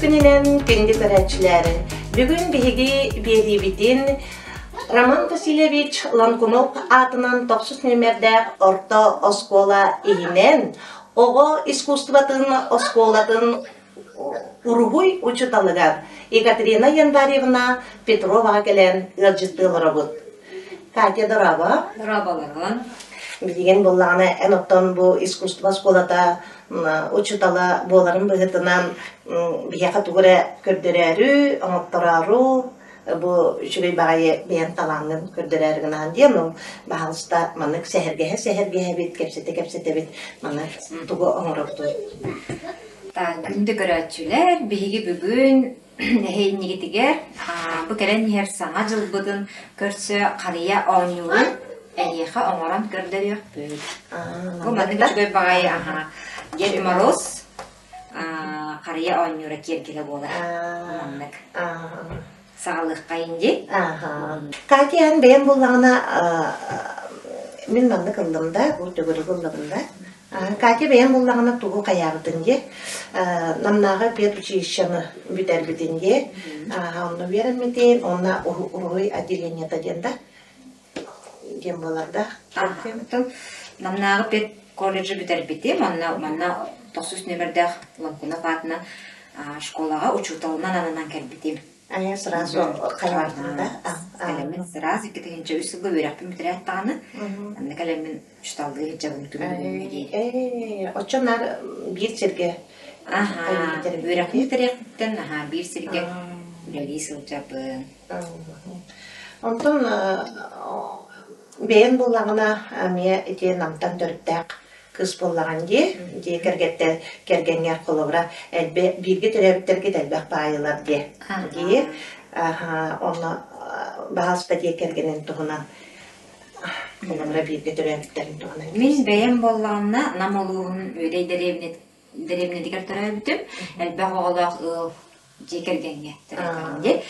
күнүнэн күндү көрөөччүлэр! Бүгүн биһиги биэриибитин Роман Васильевич Ланкунов аатынан тохсус нүөмэрдээх орто оскуола иһинэн оҕо искусствотын оскуолатын уруһуй учууталыгар Екатерина Январьевна Петроваҕа кэлэн ыалдьыттыы олоробут. Катя, дорообо. Дорооболорун. Билигин буоллаҕына эн оттон бу искусство оскуолата учуутала буоларын быһыытынан биһиэхэ тугу эрэ көрдөрөөрү, оҥоттороору бу үчүгэй баҕайы бэйэн талааҥҥын көрдөрөөрү гынаҕын диэн ол баһаалыста маннык сэһэргэһэ сэһэргэһэбит, кэпсэтэ кэпсэтэбит маннык тугу оҥоробутуй? Күндү көрөөччүлэр, биһиги бүгүн эһиинньигитигэр бу кэлэн иһэр Саҥа дьылбытын көрсө харыйа оонньуурун эһиэхэ оҥорон көрдөрүөхпүт. Бу маннык үчүгэй баҕайы аха Дед Мороз харыйа оонньуура киэргэлэ буолар. Маннык. Саҕалыаххайын дии. Катя эн бэйэм буоллаҕына мин маннык ыллым да, бу төгүрүк ыллым да. Катя бэйэм буллаҕына тугу хайаабытын дии, Намнааҕы педучилищены бүтэрбитин дии, онно үөрэммитин, уонна уруһуй отделениета диэн да диэн буолар да. Оттон Намнааҕы педколледжы бүтэрбитим, онно манна тохсус нүөмэрдээх Лоҥкунов аатынан школаҕа учууталынан ананан кэлбитим. Айа сразу хайаабытын да? Кэлэммин сразу 2003 сылга үөрэхпин бүтэрээт даҕаны, онно кэлэммин Шталлыы сылдьабын күн бүгүҥҥэ диэри. Ээ, оччо наар биир сиргэ Аһаа, үөрэхпин бүтэриэхпиттэн аһаа биир сиргэ үлэлии сылдьабын. Онтон бэйэн буоллаҕына эмиэ ити Намтан төрүттээх кыыс буоллаҕын дии, дьиэ кэргэттэр кэргэҥҥэр холобура элбэ бииргэ төрөөбүттэргит элбэх баайылар диэ дии. Аһаа, онно баһаалыста дьиэ кэргэнин туһунан Холобура бииргэ төрөөбүттэрин туһунан Мин бэйэм буоллаҕына Нам улууһун Үөдэй дэриэбинэтигэр төрөөбүтүм. Элбэх оҕолоох ыал дьиэ кэргэҥҥэ төрөөтөҕүм дии.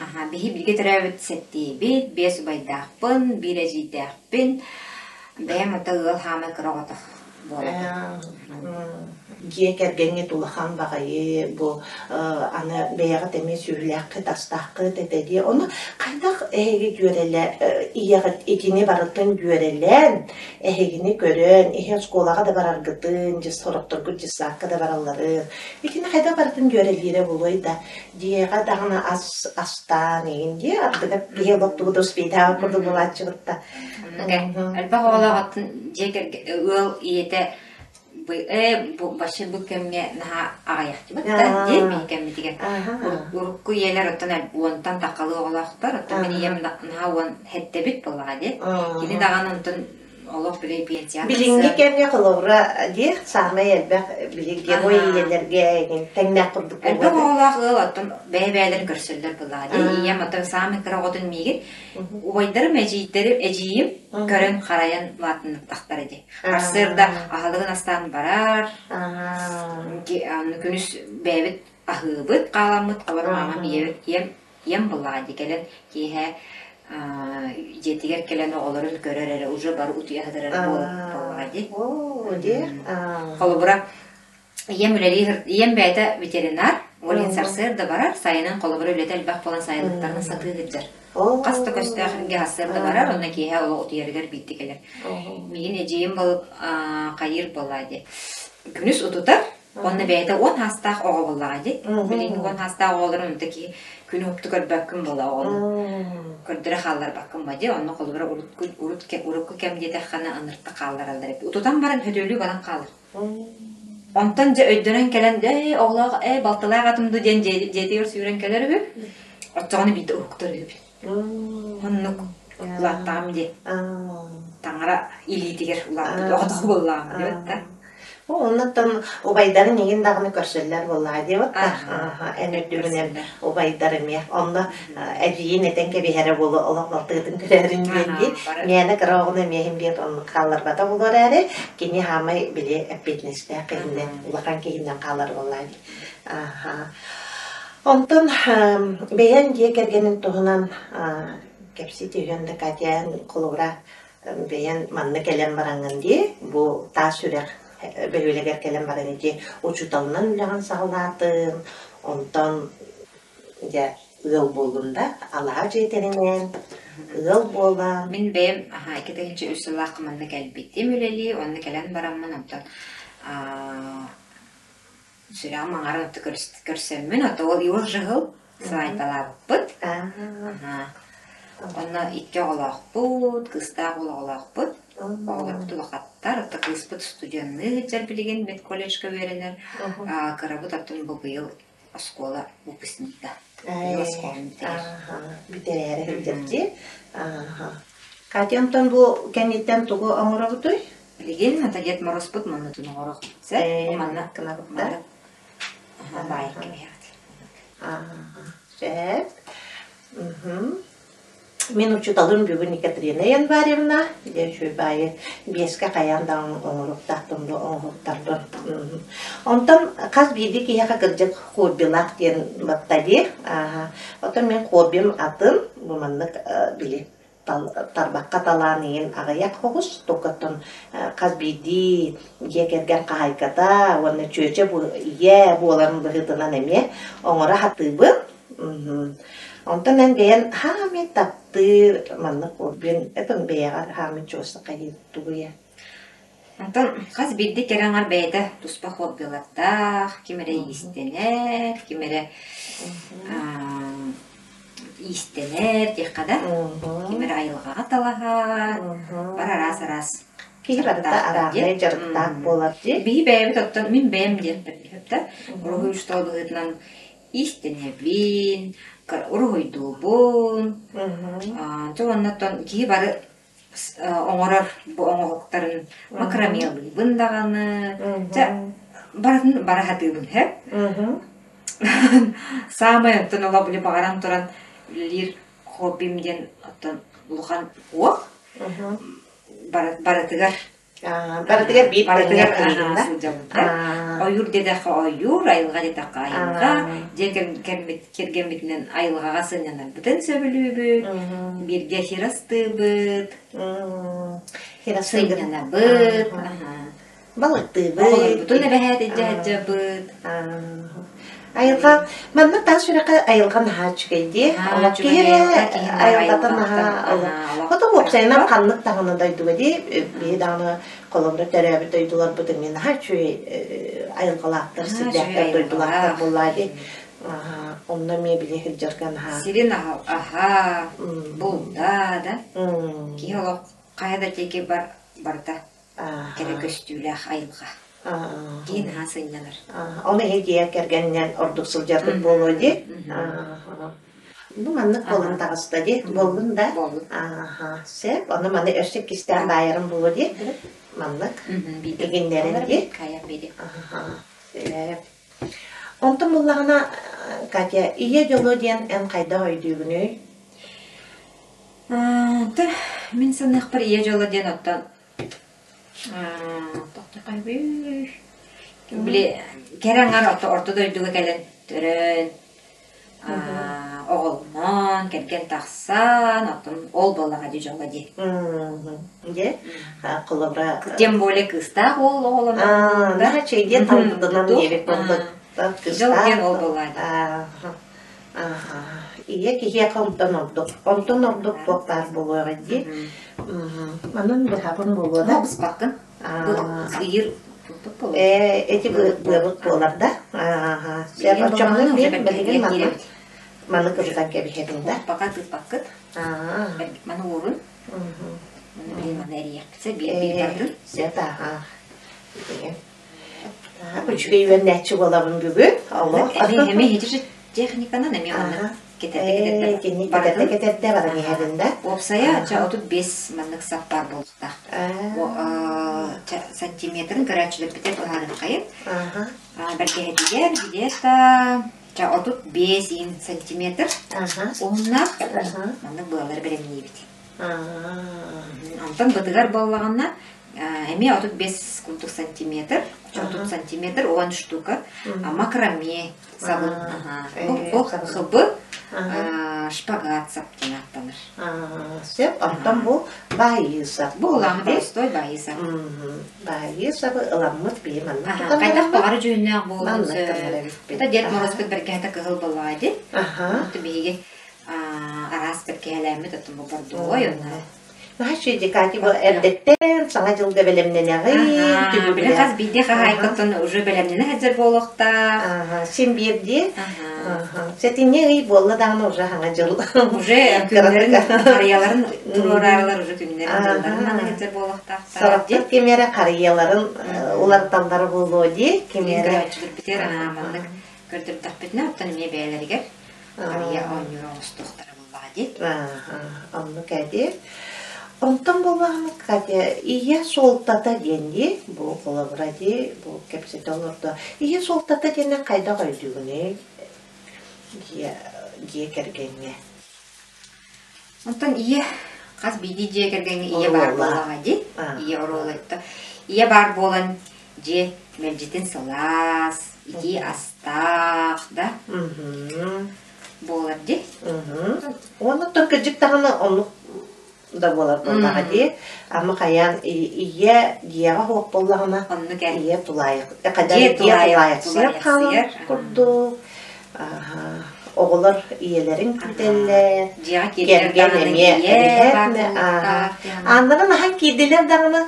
Аха, биһи бииргэ төрөөбүт сэттиэбит, биэс убайдаахпын, биир эдьиийдээхпин. Бэйэм ото ыал хаамай кыра оҕото буолабын. Дьиэ кэргэҥҥит улахан баҕайы бу аны бэйэҕит эмиэ сүөһүлээххит, астааххыт этэ дии. Ону хайдах эһиги дьүөрэлэ ийэҕит итини барытын дьүөрэлээн, эһигини көрөн, иһи оскуолаҕа да бараргытын, дьэ сорохторгут дьыссаакка да баралларын, итини хайдах барытын дьүөрэлиирэ буолуой да, дьиэҕэ даҕаны ас астаан игин дии, ардыгар киһи олохтубут успейдаабыт курдук буолааччыбыт да. Элбэх оҕолоох атын дьиэ кэргэн ыал ийэтэ вообще бу кэмҥэ наһаа аҕыйахтыбыт да дии биһи кэммитигэр урукку ийэлэр оттон уонтан таххалыы оҕолоохтор оттон мин ийэм наһаа уон һэттэбит буоллаҕа дии кини даҕаны онтон олох били пенсияҕа Билиҥҥи кэмҥэ холобура дии саамай элбэх били герой ийэлэргэ тэҥнээх курдук элбэх оҕолоох ыал оттон бэйэ-бэйэлэрин көрсөллөр буоллаҕа дии ийэм оттон саамай кыра оҕотун миигин убайдарым эдьиийдэрим эдьиийим көрөн харайан улаатыннахтара дии Сарсыарда аһылыгын астаан барар, күнүс бэйэбит аһыыбыт, хааламмыт, холор маамам ийэбит ийэм ийэм буоллаҕа дии кэлэн киэһэ дьиэтигэр кэлэн оҕолорун көрөр эрэ уже бары утуйа сытар эрэ буоллаҕа дии. Холобура Ийэм үлэлии ийэм бэйэтэ ветеринар, ол иһин сарсыарда барар, сайынын холобура үлэтэ элбэх буолан сайылыктарынан сатыы сылдьар. Хас да көстөөх эргэ сарсыарда барар, онно киэһэ олох утуйарыгар биирдэ кэлэр. Миигин эдьиийим был хайыыр буоллаа дии. Күнүс утутар, уонна бэйэтэ уон саастаах оҕо буоллаҕа дии. Билиҥҥи уон саастаах оҕолорун онто киһи күнү уһукту көрбөккүн буола оҕону. Көрдөрө хаалларбаккын ба дии. Онно холобура урут урут урукку кэм диэтэххинэ ынырта хааллараллар эбит. Утутан баран хөтүөлүү баран хаалар. Онтон дьэ өйдөнөн кэлэн, ээ оҕолоох, ээ балтылаах атым дуу диэн дьиэтигэр сүүрэн кэлэр үһү. Оччоҕуна биирдэ уһуктар үһүбүт. Оннук улааттаҕым дии. Таҥара илиитигэр улааппыт оҕото буоллаҕым диэбит да. Оннуттан убайдарын игин даҕаны көрсөллөр буоллаҕа диэбит да. Эн үрдүгүнэн убайдар эмиэ. Онно эдьиийин этэн кэбиһэрэ буолуо олох балтыгытын көрөөрүн диэн дии. Мээнэ кыра оҕону эмиэ иһин биэт оннук хаалларбата буолуо эрээри, кини хаамай били эппиэтинэстээх киһинэн, улахан киһинэн хаалар буоллаа дии. Онтон бэйэҥ дьиэ кэргэнин туһунан кэпсии түһүөн да Катя холобура бэйэҥ манна кэлэн бараҥҥын дии, бу таас үрэх бөһүөлэгэр кэлэн баран ити учууталынан үлэҕин саҕалаатын. Онтон дьэ ыал буоллум да, алаһа дьиэтэринэн ыал буолан Мин бэйэм аһаа 2003 сыллаахха манна кэлбитим үлэлии, онно кэлэн бараммын онтон аа сүрэҕим аҥарын отто көрсөммүн, ото ол Иол Жыһыл свадьбалаабыппыт. Аа Онно икки оҕолоохпут, кыыстаах уол оҕолоохпут. Оҕолорбут улахаттар, отто кыыспыт студенныы сылдьар билигин медколледжка үөрэнэр. Кырабыт оттон бу быйыл оскуола выпускнига. Быйыл оскуоланы бүтэрэр. Бүтэрээри сылдьар дии. Катя, онтон бу кэнниттэн тугу оҥоробутуй? Билигин ата Дед Морозпут маннытын оҥорох. Сэ, манна гынабыт да. Баайык кэбиһэҕит. Сөп. Мин учууталым бүгүн Екатерина Январевна, дьэ үчүгэй баайы биэскэ хайаан да оҥоруохтаахпын бу оҥоһуктарбын. Онтон хас биирдии киһиэхэ кырдьык хоббилаах диэн батта дии. Оттон мин хоббим атын, бу маннык били тарбахха талаан иһин аҕыйах оҕус, токоттон хас биирдии дьиэ кэргэн хаһаайката уонна чүөчэ ийэ буоларын быһыытынан эмиэ оҥоро сатыыбын. Онтон эн бэйэн хаамый таптыыр маннык хоббин этин бэйэҕэр хаамый чуостахайыы тугуйа? Онтон хас биирдии кэрэ аҥар бэйэтэ туспа хоббилардаах, ким эрэ иистэнэр, ким эрэ иистэнэр диэххэ да, ким эрэ айылҕаҕа талаһар, бары араас-араас Киһи барыта арааһынай дьарыктаах буолар дии. Биһи бэйэбит оттон мин бэйэм диэн да уруһуй учуутала быһыытынан иистэнэбин, уруһуйдуубун. Дьэ уонна оттон киһи бары оҥорор бу оҥоһуктарын макрамелыыбын даҕаны дьэ барытын бара сатыыбын һэ саамай оттон олох били баҕаран туран үлэлиир хоббим диэн оттон улахан уох барытыгар Барытыгар биир барытыгар сылдьабын ойуур диэтэххэ ойуур айылҕа диэтэххэ айылҕа дьиэ кэргэммитинэн айылҕаҕа сынньанарбытын сөбүлүүбүт бииргэ хирастыыбыт сынньанабыт Балыктыыбыт. Оҕолорбутун эбэһээт илдьэ сылдьабыт. Айылҕа манна таас үрэххэ айылҕа наһаа үчүгэй дии. Киһи эрэ айылҕата наһаа Хоту уопсайынан ханнык даҕаны дойдуга дии биһи даҕаны холобура төрөөбүт дойдуларбыт эмиэ наһаа үчүгэй айылҕалаахтар, сирдээхтэр дойдулаахтар буоллаа дии. Онно эмиэ били сылдьарга наһаа Сирин аһа, булда да киһи олох хайа да диэки бар барыта кэрэ көстүүлээх айылҕа. Киһи наһаа сынньанар. Ону иһи дьиэ кэргэнинэн ордук сылдьарбыт буолуо дии. Бу маннык буолан таҕыста дии. Буоллун да? Буоллун. Сөп. Ону маны өссө кистээн баайарым буолуо дии. Маннык. Игиннэрин дии. Сөп. Онтон буллаҕына, Катя, ийэ дьоло диэн эн хайдах өйдүүгүнүй? Мин саныахпар ийэ дьоло диэн оттон Били кэрэ аҥар орто дойдуга кэлэн төрөөн, оҕолонон, кэргэн тахсан, оттон ол буоллаҕа дии дьоло дии. Дьэ, холобура Тем более кыыстаах уол оҕолонон. Наһаа чэйдиэн талбытынан диэбит буолбут. Дьол диэн ол буоллаҕа дии. Ийэ киһиэхэ онтон ордук. Онтон ордук туох баар буолуоҕай дии. Манан быһабын буолуо да. Быспаккын. Ыйыр Ээ, эти быабыт буолар да. Ааха. Сөп оччоҕуна мин билигин манна маны кыбытан кэбиһэбин да. Пока тыыппаккыт. Маны уурун. Маны билин маны эрийэхпит. Биир бардын. Сөп аха. Үчүгэй үөрэнээччи буолабын бүгүн. Олох. Эми эми техниканан эми маннык кэтэрдэ кини кэтэрдэ кэтэрдэ баран иһэбин да. Уопсайа ча 35 маннык сап баар буолуохтаах. Сантиметрын көрөөччүлэрбитин быһаарыаххайын. Бэргэһэтигэр где-то ча 35 ин сантиметр уһуннаах маннык быалары бэлэмниибит. Онтон бытыгар буоллаҕына эмиэ 35 курдук сантиметр, 30 сантиметр 10 штука макраме сабын. Бу хыбы шпагат сап диэн ааттанар. Сөп, онтон бу баайыы сап. Бу улахан простой баайыы сап. Баайыы сабы ыламмыт бии манна тутан Хайдах баҕары дьүһүннээх буолуон сөп. Это Дед Морозпут бэргэһэтэ кыһыл буоллаҕа дии. Биһиги араас бэргэһэлээммит оттон бу бордовой онно Наһаа Катя бу эрдэттэн Саҥа дьылга бэлэмнэнэҕин, Били хас биирдии хаһаайкаттан уже бэлэмнэнэ сылдьар буолуохтаах. Син биирдии. Сэтинньи ый буолла даҕаны уже Саҥа дьыл. Уже күннэрин харыйаларын туруораалар уже күннэрин дьылларын аны сылдьар буолуохтаахтар. Сорохтор ким эрэ харыйаларын уларыталлара буолуо дии, ким эрэ. Көрөөччүлэрбитигэр маннык көрдөрдөхпүтүнэ, оттон эмиэ бэйэлэригэр харыйа оонньуур оҥостуохтара буоллаҕа дии. Оннук эди. Онтон буоллаҕына, Катя, ийэ суолтата диэн дии, бу холобура дии, бу кэпсэтэ олордо. Ийэ суолтата диэнэ хайдах өйдүүгүнүй дьиэ, дьиэ кэргэҥҥэ? Онтон ийэ хас биирдии дьиэ кэргэҥҥэ ийэ баар буоллаҕа дии. Ийэ оруола Ийэ баар буолан дьиэ мэлдьитин сылаас, итии астаах да буолар дии. Уонна оттон кырдьык даҕаны оннук да буолар буоллаҕа дии. Ама хайаан ийэ дьиэҕэ суох буоллаҕына Оннук ийэ тулаайах дьиэ тулаайахсыйар хаалар курдук оҕолор ийэлэрин күүтэллэр дьиэҕэ кэргэн эмиэ ааннарын аһан киирдилэр даҕаны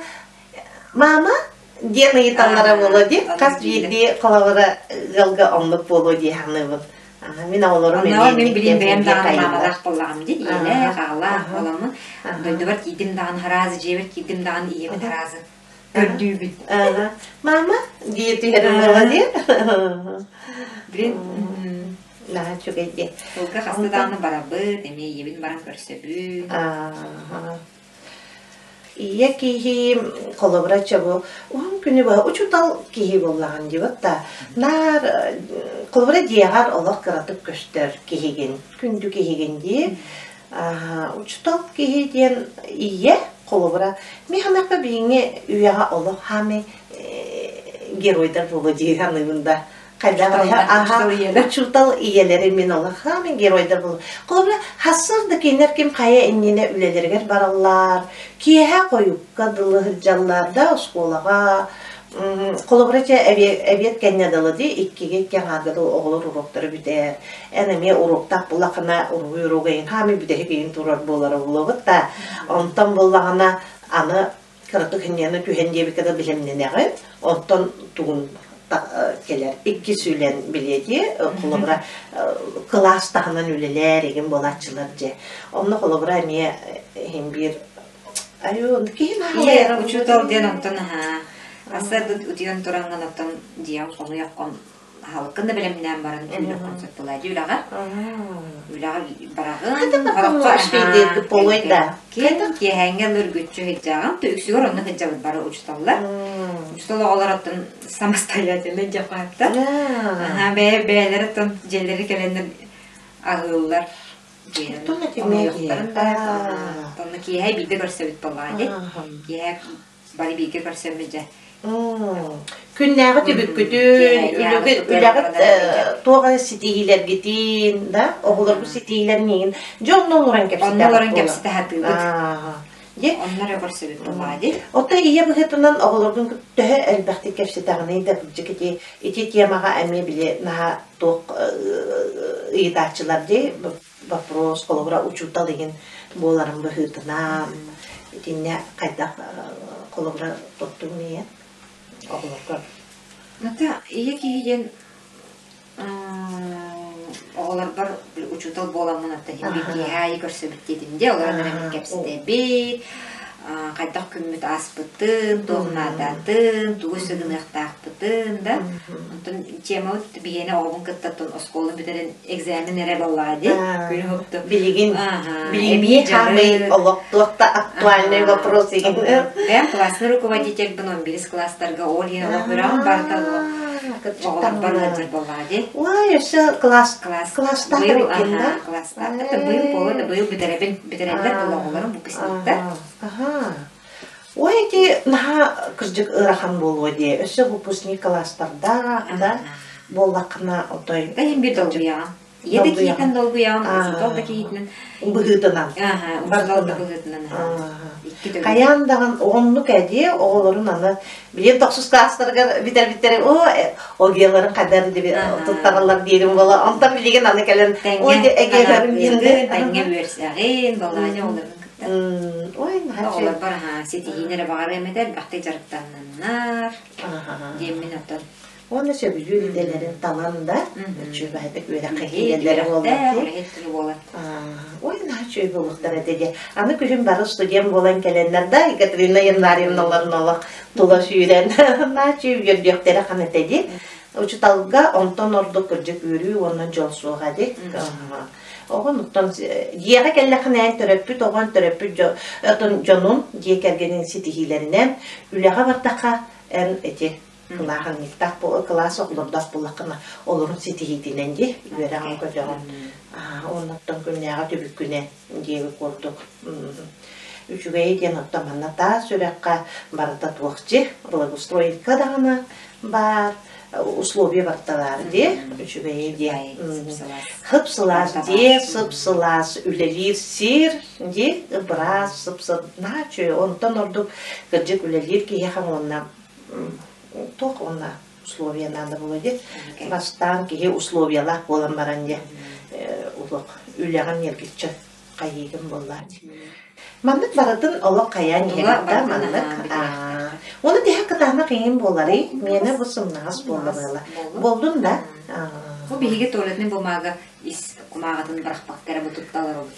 Мама диэн ыйыталлара буолуо дии. Хас биирдии холобура ыалга оннук буолуо дии саныыбын. Мин оҕолорум эмиэ мин билим бэйэм даҕаны маамалаах буоллаҕым дии. Ийэлээх, аҕалаах буоламмын. Дойдубар киирдим даҕаны хараазы, дьиэбэр киирдим даҕаны ийэбин хараазы көрдүүбүн. Мама дии түһэрим буолуо дии. Билин Наһаа үчүгэй дии. Сылга хаста даҕаны барабыт, эмиэ ийэбин баран көрсөбүн. Ийэ киһи холобура чэ бу уһун күнү быһа учуутал киһи буоллаҕын диэбит да наар холобура дьиэҕэр олох кыратык көстөр киһигин, күндү киһигин дии. Учуутал киһи диэн ийэ холобура мин санаахпар билиҥҥи үйэҕэ олох хаамай геройдар буолуо дии саныыбын да. Учуутал ийэлэри мин улахан геройдар буолар. Холобура, хассар да кинилэр ким хайа иннинэ үлэлэригэр бараллар, киэһэ хойукка дылы сылдьаллар да оскуолаҕа. Холобура, чэ эбиэт кэннэ дылы дии, иккигэ икки аҥаарга дылы оҕолор уруоктара бүтэр. Эн эмиэ уруоктаах буллаххына уруһуй уруога иһин хаамый бүтэһик иһин турар буолара буолуобут да. Онтон буоллаҕына аны кыратык сынньана түһэн диэбиккэ да билэмнэнэҕин, оттон тугун кэлэр иккис үлэн билиэти холобура кылаас таһынан үлэлээр игин буолааччылар дьэ онно холобура эмиэ иһин биир айуу киһи наһаа учуутал диэн онтон аһаа аса утуйан тураҥҥын оттон дьиэҕин хомуйаххын аһылыккын да бэлэмнээн баран түүнүккүн сыттылаа дии үлэҕэ. Үлэҕэ бараҕын, хороххо полой да. Киэһээҥҥэ лүргүччү сылдьаҕын, үксүгэр онно сылдьабыт бары учууталлар. Учуутал оҕолор оттон самостоятельно дьахаттар. Аха бэйэ бэйэлэрэ оттон дьиэлэри кэлэннэр аһыыллар. Онно киэһэ биирдэ көрсөбүт буоллаҕа дии. Киэһэ бары бииргэ көрсөммүт дьэ. Күннээҕи түбүккүтүн, үлэҕит туох эрэ ситиһиилэргитин, да, оҕолоргут ситиһиилэрин дьэ онно олорон кэпсэтэ Онно олорон кэпсэтэ сатыыбыт. Дьэ Онно эрэ көрсөбүт буоллаҕа дии. Оттон ийэ быһыытынан оҕолоргун төһө элбэхтик кэпсэтэҕиний да кырдьык ити ити темаҕа эмиэ били наһаа туох ыйытааччылар дии вопрос холобура учуутал игин буоларын быһыытынан итиннэ хайдах холобура тоттугун ийэ оҕолорго Ата ийэ киһи диэн оҕолорбор учуутал буоламмын ата биир киэһэ аайы көрсөбүт диэтим дии олорон эрэ мин кэпсэтэбит хайдах күммүт ааспытын, туох наадатын, тугу сыгыныахтаахпытын да. Онтон темабыт биһиэнэ оҕобун кытта оскуола бүтэрэн экзамен эрэ буоллаҕа дии. Күн уһукту. Билигин билигин хаамый олох туох да актуальный вопрос игин. Бэйэм классный руководительбин он бирис класстарга ол иһин олох үрэҕим барыта олох оҕолорбор ыалдьар буоллаҕа дии. Ой, өссө класс класстаах эбиккин да? Класстаах. Быйыл буолла да быйыл бүтэрэбин бүтэрэллэр буолла оҕолорум выпускниктар. Аһаа. Ой, ити наһаа кырдьык ыарахан буолуо дии. Өссө выпускник класстардаах да буоллаххына отой Да иһин биир долгуйаҕын. Ийэ да киһитин долгуйаҕын, учуутал да киһитинэн быһыытынан. Аха, учуутал да быһыытынан. Икки төгүл. Хайаан даҕан оннук эдиэ оҕолорун аны билиэн тохсус класстарыгар бүтэрбиттэрэ о огияларын хайдар туттараллар диирим буола онтон билигин аны кэлэн ой эгиэлэрин диэн тэҥҥэ үөрсэҕин балаадьа оҕолорун кытта ой наһаа оҕолорбор ситиһиини эрэ баҕарыам этэ элбэхтик дьарыктаннаннар диэммин оттон Уонна сөбүлүүр идэлэрин талан да, үчүгэйдик үөрэххэ киирэллэрэ буоллар. Ой, наһаа үчүгэй буолуохтара этэ дии. Аны күһүн бары студент буолан кэлэннэр да, Екатерина Январьевналарын олох тула сүүрэн, наһаа үчүгэй үөрдүөхтэрэ хан этэ дии. Учуталга онтон ордук кырдьык үөрүү уонна дьол суоҕа дии. Оҕон оттон дьиэҕэ кэллэххинэ эн төрөппүт оҕон төрөппүт дьонун дьиэ кэргэнин ситиһиилэринэн үлэҕэ бардахха эн ити Кылааһынньыктаах кылаас оҕолордоох буоллаххына, олорун ситиһиитинэн дии үөрэҕин көтөҕүн. Оннуттан күннээҕи түбүккүнэн диэби курдук. Үчүгэйи диэн оттон манна таас үрэххэ барыта туохчи, благоустройка даҕаны баар, условия барыта баар дии, үчүгэйи диэн. Сып-сылаас дии, сып-сылаас үлэлиир сир дии, быраас сып-сып, наһаа үчүгэй. Онтон ордук кырдьык үлэлиир киһиэхэ уонна туох уонна условия надо было дии. Бастаан киһи условиялаах буолан баран дьэ олох үлэҕин ньиргиччи хайыыгын буоллаа дии. Маннык барытын олох хайаан иһэбит да маннык. Уонна тэһэ кытаанах иҥин буоларый? Миэнэ бу сымнаҕас буолла быала. Буоллун да? Бу биһиги туалетный бумага ис кумааҕытын бырахпакка эрэ бу тутталар обут.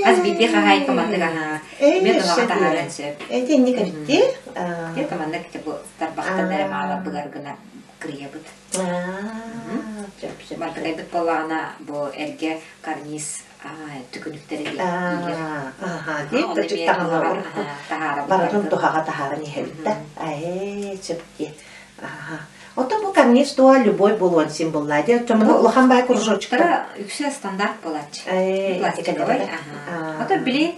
Хас биирдии хаһаайка маннык аһаа эмиэ туһаҕа таһааран сөп. Итинник эбитти. Тиэ маннык бу тарбахтан эрэ маала быгар гына кырыйабыт. Мартыкайбыт буоллаҕына бу эргэ карниз түкүнүктэрэ дииллэр. Барытын туһаҕа таһааран иһэбит да. Ээ, сөп дии. Оттон бу карниз туа любой буолуон син буолла дии. Оччомуна улахан баай кружочктара үксэ стандарт буолааччы. Пластиковай. Ото били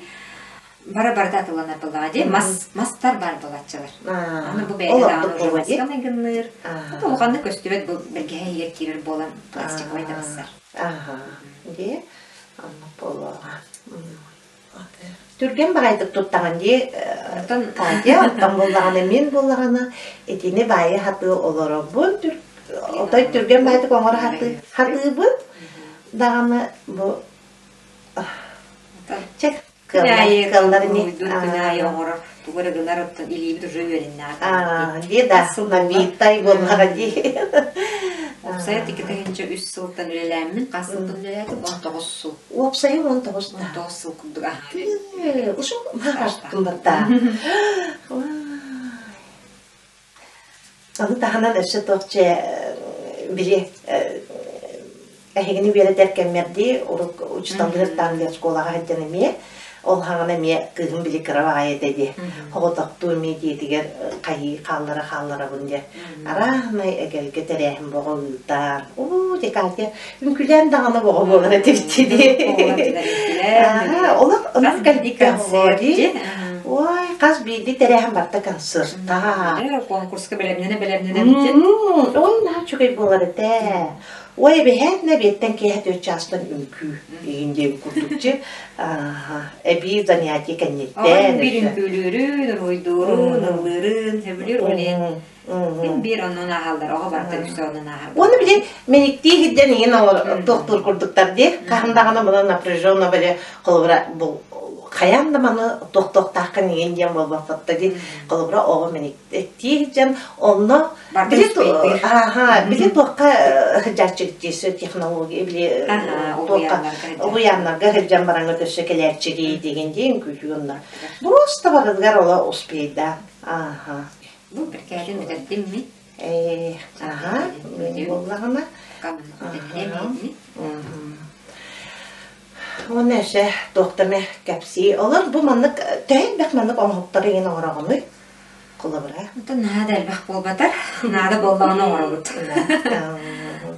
бара барыта атыланар буоллаҕа дии. Мас мастар бар буолааччылар. Аны бу бэйэтэ даҕаны уже маска майгынныыр. Ото улаханнык көстүбэт бу бэргэһэ иһигэр киирэр буолан пластиковай да бассар. Аха. Дии. Оннук буолуоҕа. Түргэн баҕайытык туттаҕын дии, Катя, оттон буоллаҕына мин буоллаҕына итини баайы хатыы олоробун, отой түргэн баҕайытык оҥоро хатыыбын даҕаны бу чэ кыаллар ини күн аайы оҥорор тугу эрэ гынар оттон илиибит уже үөрэннэҕэ дии да намитай буоллаҕа дии Уопсайа 2 3 сылтан үлэлээммин хас сылтан үлэлээтим 19 сыл Уопсайа 19 да. 19 сыл курдук Ушул мааҕаштым барта. Ону таһынан өссө туох дьэ били эһигини үөрэтэр кэммэрдии урук учууталлыыр таан школаҕа сылдьан эмиэ ол хаҥана эмиэ кыыһым били кыра баҕайы этэ дии хоҕотохтуу эмиэ дьиэтигэр хайыы хааллара хаалларабын диэ арааһынай эгэлгэ тэрээһин боҕо ыытан уу дьэ Катя үҥкүүлээн даҕаны боҕо буолар этибит дии олох ынах кэлбиккэ дии ой хас биирдии тэрээһин барыта концертаа конкурска бэлэмнэнэ бэлэмнэнэ ой наһаа үчүгэй буолар этэ Ой, эбэһээтинэ эбиэттэн киэһэ түөрт чаастан үҥкүү игин диэбит курдук эбии занятие кэнниттэн биир үҥкүүлүүрүн, уруһуйдуурун, ыллыырын, сөбүлүүр үлээн син биир оннун ааһаллар, оҕо барыта үксэ оннун ааһар. Уонна били мэниктии сирдэн иҥин туохтуур курдуктар дии. Хаһан даҕаны муна напряженно били холобура бу хайаан да маны туохтуохтааххын иҥин диэн буолбаппатта дии. Холобура оҕо мэниктии сылдьан онно Били били туохха сылдьааччы технология били туохха уһуйааннарга сылдьан бараҥҥа өссө кэлээччи деген диэн үҥкүүлүү онно. Просто барытыгар ола успейда. Аха. Бу бэркээтин бүтэрдим ми? Э, аха, мен буоллаҕына. Уонна өссө туохтан кэпсии. Олор бу маннык төһө элбэх маннык оҥоһуктары иҥин оҥороҕунуй? Холобура? Оттон наһаа да элбэх буолбатар. Наада буоллаҕына оҥоробут.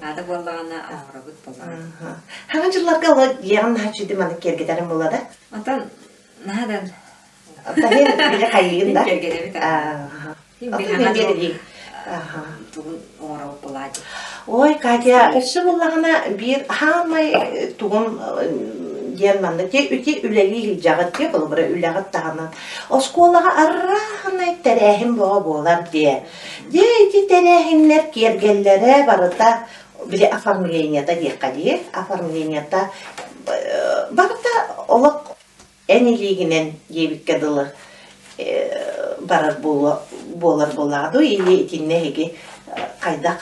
Наада буоллаҕына оҥоробут буоллаҕына. Хаҥа дьылларга ыла дьиэҕин наһаа үчүгэй маннык киэргэтэрин буолла да? Оттон наһаа да Таһын били хайыгын да? Киэргэтэбит. Оттон мен биэрдии. Тугун оҥоробут буолаа дии. Ой, Катя, өссө буллаҕына биир хаамай тугум диэн манна те үти үлэлии илдьэҕит дии холобура үлэҕит таһынан оскуолаҕа арааһынай тэрээһин бөҕө буолар диэ. Дьэ ити тэрээһиннэр киэргэллэрэ барыта били оформлениета диэххэ дии оформлениета барыта олох эн илиигинэн диэбиккэ дылы барар буолуо буолар буоллаҕа дуу или итиннэ эһиги хайдах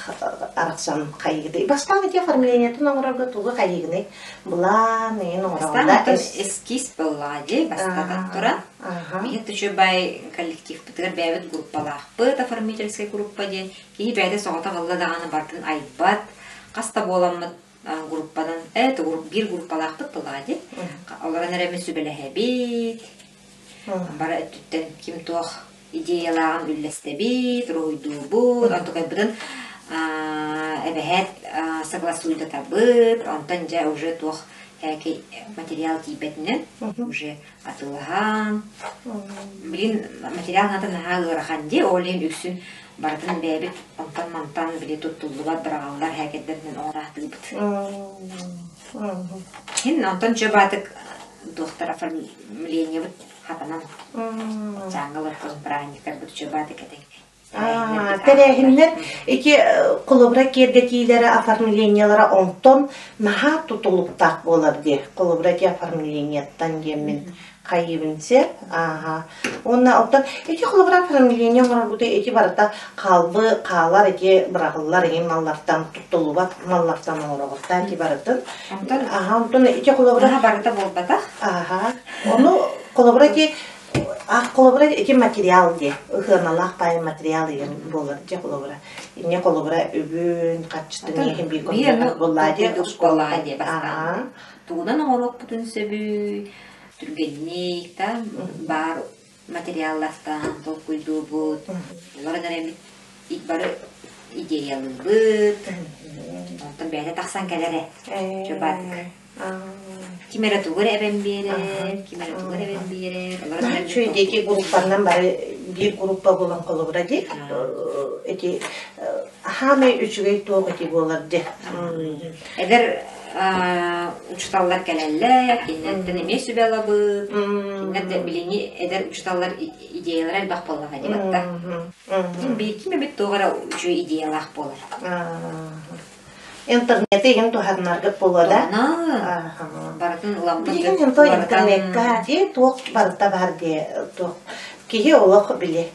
арахсан хайыгыный бастаан ити оформлениетын оҥорорго тугу хайыгыный былаан эҥин Бастаан оҥороҕун оттон эскиз буоллаҕа дии бастатан туран биһи тучубай коллективпытыгар бэйэбит группалаахпыт оформительскай группа диэн киһи бэйэтэ соҕотох ылла даҕаны барытын айбат хас да буоламмыт группанан биир группалаахпыт буоллаҕа дии олорон эрэ эмит сүбэлэһэбит бары өттүттэн ким туох идеялааҕын үллэстэбит уруһуйдуубут онтукайбытын эбэһээт согласуйдатабыт онтон дьэ уже туох материал тиийбэтинэн уже атыылаһан билин материал наата наһаа ыарахан дии ол иһин үксүн барытын бэйэбит онтон-мантан били туттуллубат быраҕаллар һээкэйдэринэн оҥораатыыбыт Иһин онтон чө баатык туохтар оформлениебыт хатанан чааҥҥа олорпут бырааһынньыктарбыт чө баатык этэҥҥэ Тэрээһиннэр ити холобура киэргэтиилэрэ, оформлениелара онтон наһаа тутулуктаах буолар дии. Холобура ити оформлениеттан диэммин хайыыбын сиэ. Ааха. Уонна оттон ити холобура оформление оҥорорбута ити барыта хаалбы хаалар ити быраҕыллар иһин маллартан туттуллубат маллартан оҥороҕуттаа ити барытын. Онтон Аха, онтон ити холобура наһаа барыта буолбатах. Аха. Ону холобура ити Ах, холобура, ити материал диэ, ыһыаналаах баай материал иһин буолар дьэ холобура. Инньэ холобура үбүн, харчытын Оттон иһин биир биир ону көмөлөөх буоллаа диэ толкуйдуур буоллаҕа оскуолаттан. дии бастаан. Аа. Тугунан оҥоруохпутун сөбүй, түргэнник да баар материаллартан толкуйдуубут, олорон эрэммит бары идеялыыбыт, онтон бэйэтэ тахсан кэлэрэ. Чөбаатык. Ким эрэ тугу эрэ эбэн биэрэр, ким эрэ тугу эрэ эбэн биэрэр. Олорон Үчүгэй диэки группаннан бары биир группа буолан холобура дии. Эти хаамай үчүгэй туох эти буолар дии. Эдэр учуталлар кэлэллэр, кинилэртэн эмиэ сүбэ ылабыт. Кинилэр да билиҥҥи эдэр учуталлар идеялара элбэх буоллаҕа дии батта. Ким ким эбит туох эрэ үчүгэй идеялаах буолар. Интернети иһин туһаннаргыт буолуо да? Барытын ыламмыт Билигин инто интернекка дии туох барыта бар дии туох киһи олох били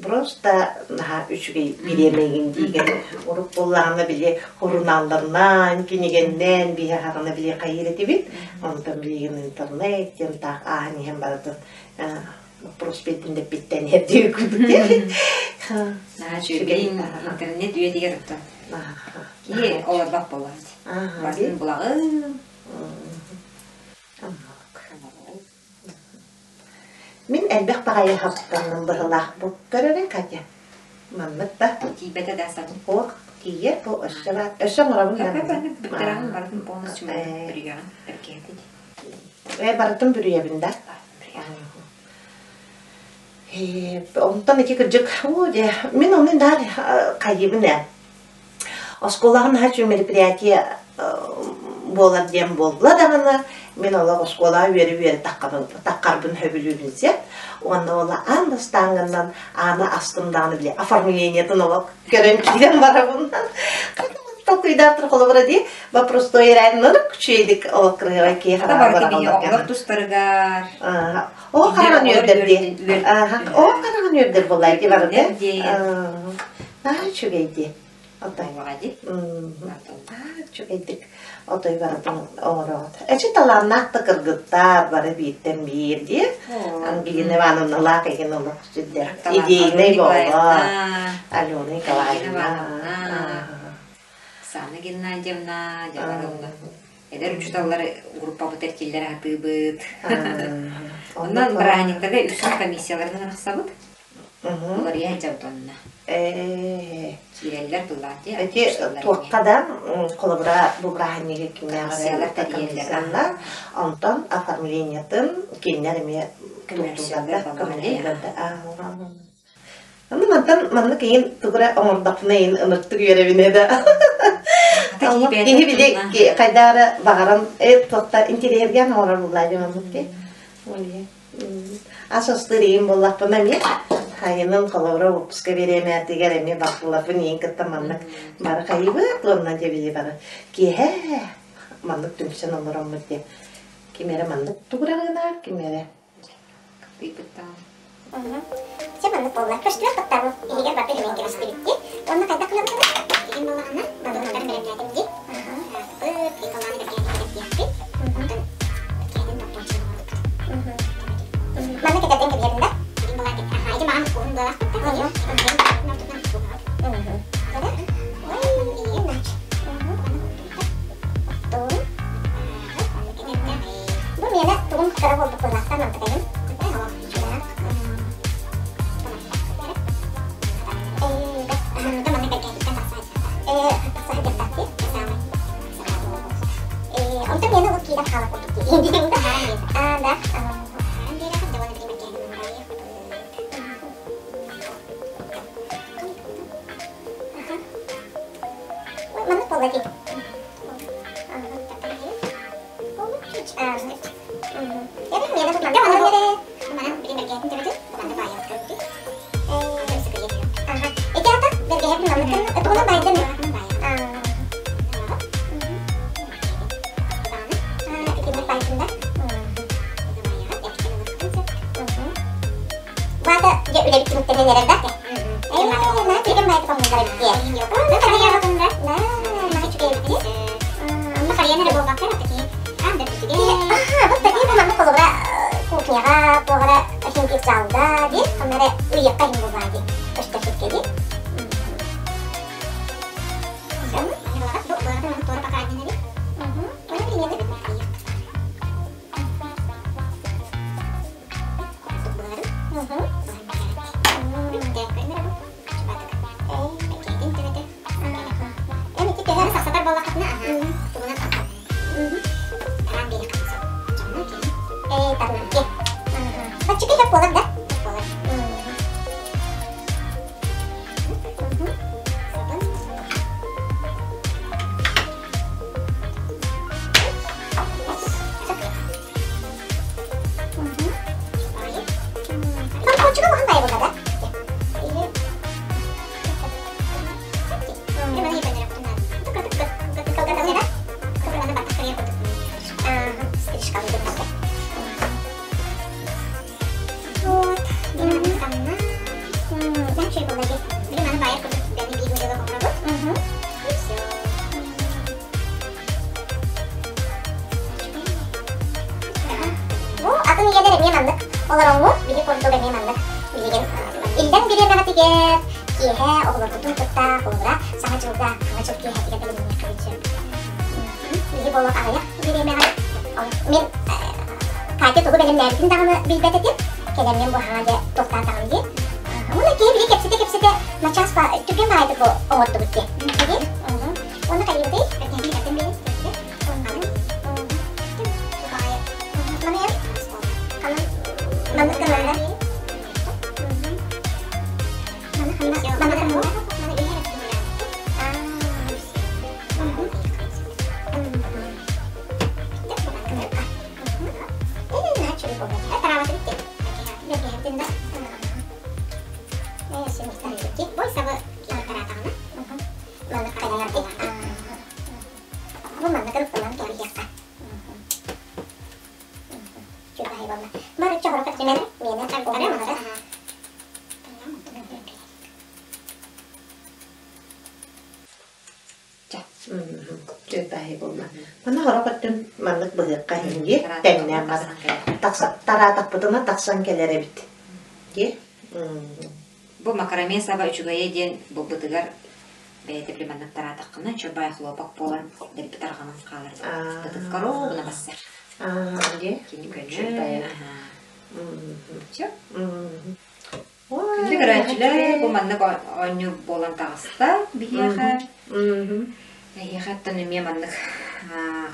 просто наһаа үчүгэй бириэмэгин диигин урут буоллаҕына били сурунаалларынан кинигэннэн биһи хаҕына били хайыыр этибит онтон билигин интернет диэн таах ааһан иһэн барытын проспектын дэппиттэн иһэрдии курдук Наһаа үчүгэй интернет үйэтигэр оттон киһи олорбот буоллаҕа барытын булаҕын Мин элбэх баҕайы хаптанным быһылаах бу көрөрүн Катя маннык да тиийбэтэ да сабын Ох тиийэр бу өссө баар өссө оҥоробун да бүттэрэҕин барытын полностью бүрүйэҕин бэркиһэтит Ээ барытын бүрүйэбин да Онтон ити кырдьык, оо дьэ, мин ону наар хайыыбын ээ. Оскуолаҕа наһаа үчүгэй мероприятие буолар диэн буолла даҕаны, мин олох оскуолаҕа үөрэ-үөрэ таххарбын сөбүлүүбүн сиэп. Уонна ол аан бастааҥҥынан ааны астым даҕаны били оформлениетын олох көрөн киирэн барабын. Толкуйдаахтар холобура дии, вопростой эрээри күчүөйдик олох кырыһыгай киһи хараҕа бараҕаллар. Оҕолор тустарыгар Оо хараҕын үөрдэр дии. Оо хараҕын үөрдэр буоллаа ити барыта. Наһаа үчүгэй дии. Отой. Үчүгэйдик отой барытын оҥороҕут. Эчи талааннаах да кыргыттар бары бииртэн биир дии. Ангелина Ивановналаах игин олох сүрдээх идейнэй буолла. Алена Николаевна. Оксана Геннадьевна, Дьабарылла. Эдэр учууталлар группабыт эркиллэр аһатыыбыт. Онон бырааһынньыктарга үксүн комиссияларынан арахсабыт. Уларыйа сылдьабыт онно. Киирэллэр былаан дии. Ити туохха да холобура бу бырааһынньыгы кимнээҕэр комиссиялар онтон оформлениетын кинилэр эмиэ туттуллар да көмөлөһөллөр да. Аны мантан маннык иин тугура оҥордохпуна иин ыныртык үөрэбинэ да. Киһи били хайдаары баҕаран туохта интириэһиргээн оҥорор буллаа дьэ маннык ди. Ас астыыр иин буоллахпына эмиэ хайынын холобура выпуска бириэмээтигэр эмиэ бахылларбын иин кытта маннык бары хайыбыт уонна дьэ били бары киэһэ маннык түмсэн олороммут диэн ким эрэ маннык тугура гынаар ким эрэ Кыттыйбыттаҕым. Чэ маннык буолла. Көстүөх кыттабыл. Иһигэр барда үһүөн кэбистибит дии. Уонна хайдах гынабытый? Билигин буоллаҕына, балыктары бэлэмнээтим дии. Ырааппыт, билигин буоллаҕына бэргэһэтин кэтэрдиэхпит. Онтон бэргэһэтин боппуоччун оҥорбут. Манна кэтэрдэн кэбиһэбин да? Билигин буоллаҕына, аха, ити маҕан уһун быалаахпыт да. Ортотунан ортотунан Ой, иһин нач. Оттон Бу миэнэ тугум кыра буолбут буолаахтан мантыкайым. Онтон миэнэ ол киирэн хаалар курдук дии. Аа, да. Маннык буолла дии. Кухняҕа туох эрэ иһин залда дии, ханна эрэ ыйыахха иһин буоллаа дии, көстөр сиргэ дии. Бу атын ийэлэр эмиэ маннык олороҥҥут, биһи курдук эмиэ маннык билигин иллэҥ бириэмэҕитигэр киэһэ оҕолоргутун кытта холобура саҥа дьылга саҥа дьыл киэһэтигэр бэлэмниэххитин сөп. Биһи буолуох аҕыйах бириэмэҕэ мин Катя тугу бэлэмнээбитин даҕаны билбэт этим. Кэлэммин бу хаҥа дьэ туохтаатаҕым дии. Уонна киһи били кэпсэтэ-кэпсэтэ начаас түргэн баҕайытык бу оҥордубут дии. Уонна хайыыбытый? Бу манна кырыктанан кэбиһиэххэ. Чугаһай буолла. Барычча хоро кэпсэнэн миэнэ тарбара мара. Чугаһай буолла. Манна хоро көттүн маннык быһыахха иһин дии тэҥнээн баран тараатахпытына тахсан кэлэр эбит. Дии. Бу макраме саба үчүгэйэ диэн булбутугар бэйэтэ били маннык тараатаххына чорбай хлопок буолан дэлби тарҕанан хаалар ытыкка ровно бассар. Кини көнө. Все. Күндү көрөөччүлэр, бу маннык оонньуур буолан таҕыста биһиэхэ. Эһиэхэ оттон эмиэ маннык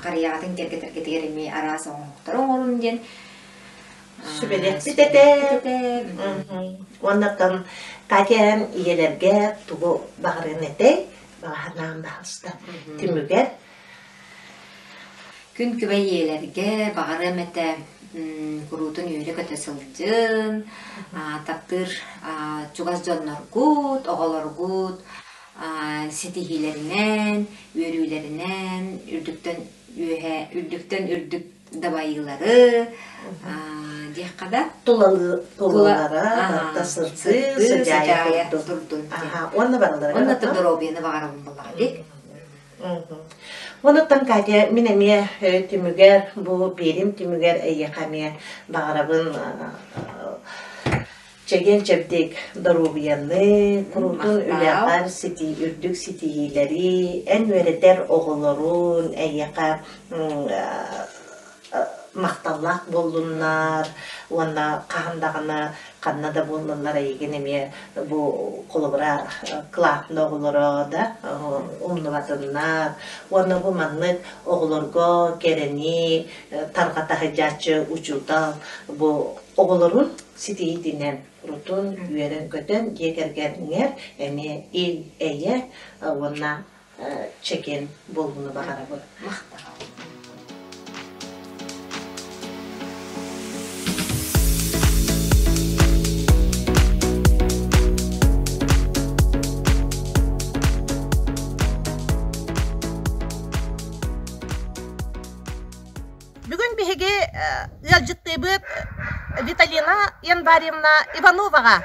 харыйаҕытын кэргэтэргитигэр эмиэ араас оҥоһуктары оҥорун диэн. Сүбэлэхпит этэ. Уонна оттон Катя ийэлэргэ тугу баҕарыан этэй? Баҕаһынаан баһаста. Түмүгэр Күн күбэй ийэлэргэ баҕарыам этэ куруутун үөрэ-көтө сылдьын, таптыыр чугас дьонноргут, оҕолоргут ситиһиилэринэн, үөрүүлэринэн үрдүктэн үөһэ үрдүктэн үрдүк дабайыылары диэххэ да тулалара барыта сырдыы сыдьаайа турдун уонна барыларыгар уонна доруобуйаны баҕарабын буоллаҕа дии. Онуттан Катя мин эмиэ түмүгэр бу биэрим түмүгэр эйиэхэ эмиэ баҕарабын чэгиэн-чэбдик доруобуйаны, куруутун үлэҕэр үрдүк ситиһиилэри, эн үөрэтэр оҕолорун эйиэхэ махталлаах буоллуннар уонна хаһан даҕаны ханна да буоллаллар эйигин эмиэ бу холобура кылаатын оҕолоро да умнубатыннар уонна бу маннык оҕолорго кэрэни тарҕата сылдьааччы учуутал бу оҕолорун ситиһиитинэн урутун үөрэн-көтөн дьиэ кэргэҥҥэр эмиэ ил-эйэ уонна чэгиэн буолууну баҕарабын. Махтал. Бүгүн биһиги ыалдьыттыыбыт Виталина Январьевна Ивановаҕа.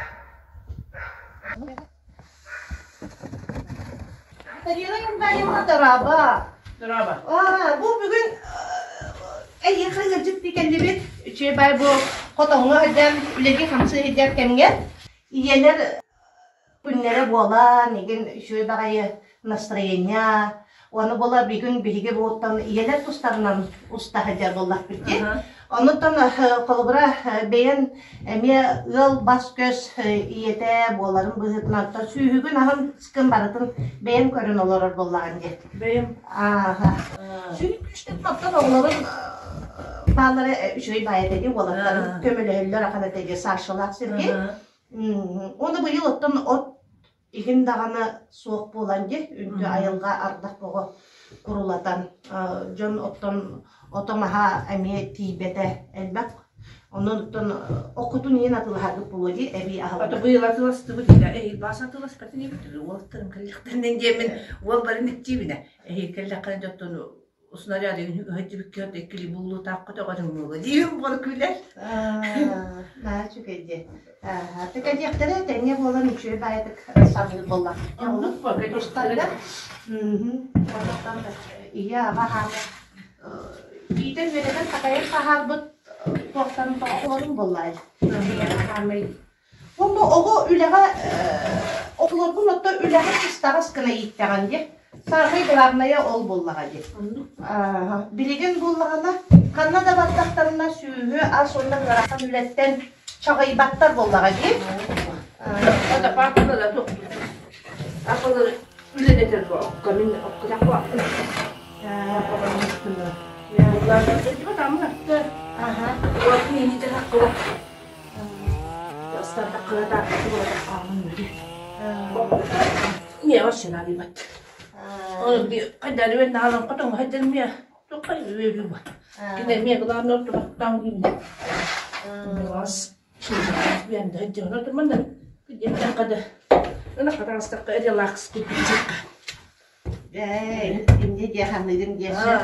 Виталина Январьевна дорообо. Дорообо. Бу бүгүн эйиэхэ ыалдьыттыы кэллибит. Үчүгэй бай бу хотоҥҥо сылдьан, үлэлии-хамсыы сылдьар кэмҥэ ийэлэр Күннэрэ буолан, игин үчүгэй баҕайы настроение уонна буола бүгүн биһиги буоттан ийэлэр тустарынан уста сылдьар буоллахпыт дии. Оннуттан холобура бэйэн эмиэ ыал бас-көс ийэтэ буоларын быһыытынан сүүһүгүн аһын скын барытын бэйэм көрөн олорор буоллаҕын дии. Бэйэм. Ааха. Сүрүн күүстэн оттон оҕолорун бааллара үчүгэй баайа этэ дии уолаттарын көмөлөһөллөр ахан этэ дии Сашалаах Сергей. Уонна быйыл оттон от иһин даҕаны суох буолан дии, үнтү айылҕа ардах бөҕө курулатан, дьон оттон ото-маһа эмиэ тиийбэтэ элбэх. Онон оттон оккутун иһин атыылаһаргыт буолуо дии, эбии Ото аһылыгы. быйыл атыыластыбыт илэ эһиил баас атыыласпатын эбит уолаттарым кэллэхтэринэн диэммин уол барын иттиибинэ эһиил кэллэххинэ дьоттон снаряды үһэддибиккэ иккили буллутаахха төҕөрүҥҥүгэ диим буола күлэр. Наһаа үчүгэй дии. Тэкэдиэхтэрэ тэҥҥэ буолан үчүгэй баайытык саныыр буолла. Оннук Тустарга ийэ аҕа хаана иитэн үөрэтэн такайан таһаарбыт туохтарын тоҕо буоллай. Хаамай Уонна оҕо үлэҕэ оҕолоргун оттон үлэҕэ сыстаҕас гына ииттэҕин дии. Саамай главнайа ол буоллаҕа дии. Билигин буоллаҕына ханна да бардахтарына сүөһү ас уонна ыарахан үлэттэн чаҕыйбаттар буоллаҕа дии. Ата папалара тохтуу. Апалары үлэлэтэр окко мин окко такуаппын. Аха. Ээ, инньэ диэ ханыгын диэшэ.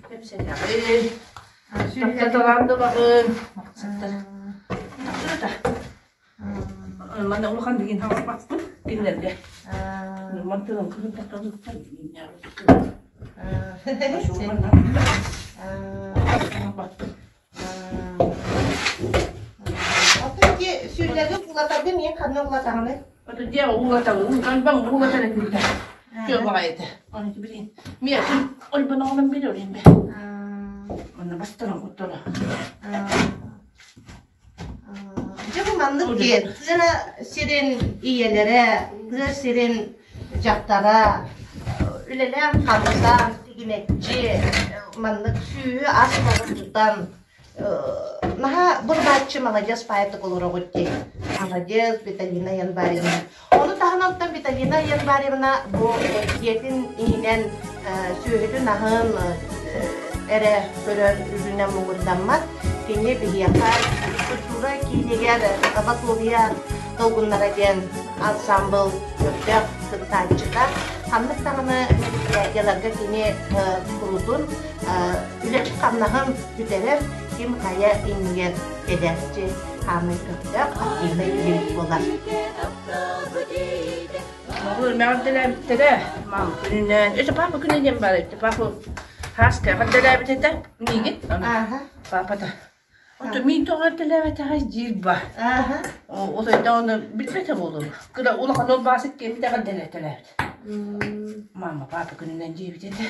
Кэпсэтэҕин, таптаталаан да ылаҕын, махсаттар. Манна улахан дигин хаҥаппаппын кинилэргэ. Мантан кыһын тахталыктар Оттон ити сүллэги уулатаргын иэн ханна уулатаҕыный? Ото дьиэ уулатабын, албан уулатар этилэр. Күө баҕайыта. Оны билин. Миэ олбон оҕолон билэр бе. Манна бастаран куттала. Дьэ бу маннык диэн тыа сирин ийэлэрэ, тыа сирин дьахтара. Үлэлээн-хамсаан, тигинэччи, маннык сүүһү ас тутан наһаа бурбааччы маладьыас паайытык олороҕут дии. Маладьыас Виталина Январьевна. Ону таһынан оттон Виталина Январьевна бу дьиэтин иһинэн сүөһүтүн аһын эрэ көрөр үрүнэн муҥурдаммат. Кини биһиэхэ культура киинигэр Батовия долгуннара диэн ансамбл көхтөөх кыттааччыта. Ханнык даҕаны мероприятиеларга кини курутун үлэтин-хамнаһын бүтэрэр, ким хайа иннигэр кэлээччи хаамай көхтөөх активнай киһи буолар. Мэҕэрдэлээбиттэрэ мам күнүнэн это папа күнэ диэн баар эбит папа хааска эҕэрдэлээбит этэ миигин папата Ото мин тоҕо эрдэлээбэтэҕэй диир ба. Ол ону билбэтэ буолуо. Кыра улахан ол баасык киэммит эҕэрдэлэтэлээбит. Мама папа күнүнэн диэбит этэ.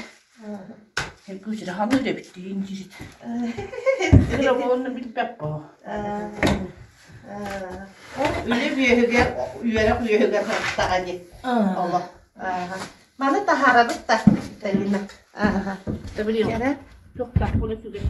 Күүсүрэ ханыыр эбит диин диирит. Кыра буолуну билбэт бо. Үлэ үөһүгэр, үөрэх үөһүгэр сырыттаҕа дии. Олох. Маны таһаарабыт да, Талина. Табылио. Туохтаах буола түгэн.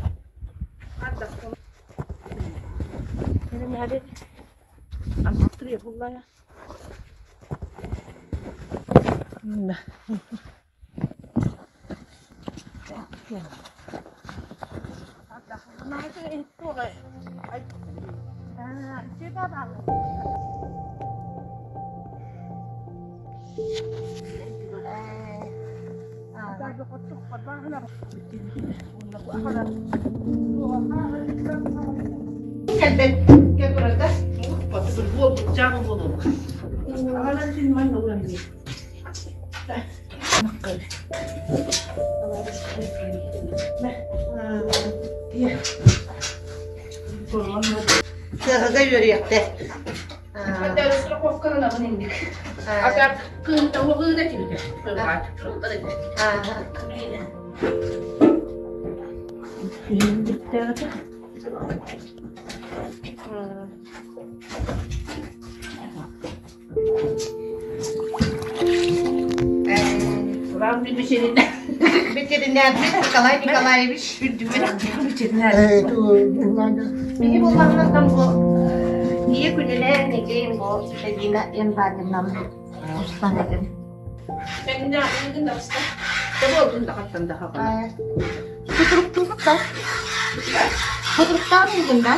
Тыаһыга үөрүйэхтэр. Ветеринарбыт Николай Николаевич Биһи буллаҕынан бу ийэ күнүнээн игин бу Элина Январьевнам устан этим. Сутуруктуубут да? Сутуруктаан иһигин да?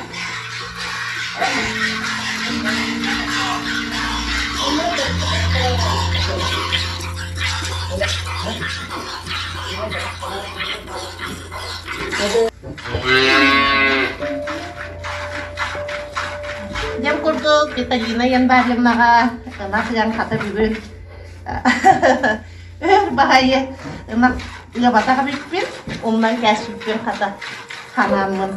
Дьэм курдук Виталина Январьевнаҕа ынах ыан хата бүгүн өр баҕайы ынах ыабатах эбиппин, умнан кээспиппин хата ханааммын.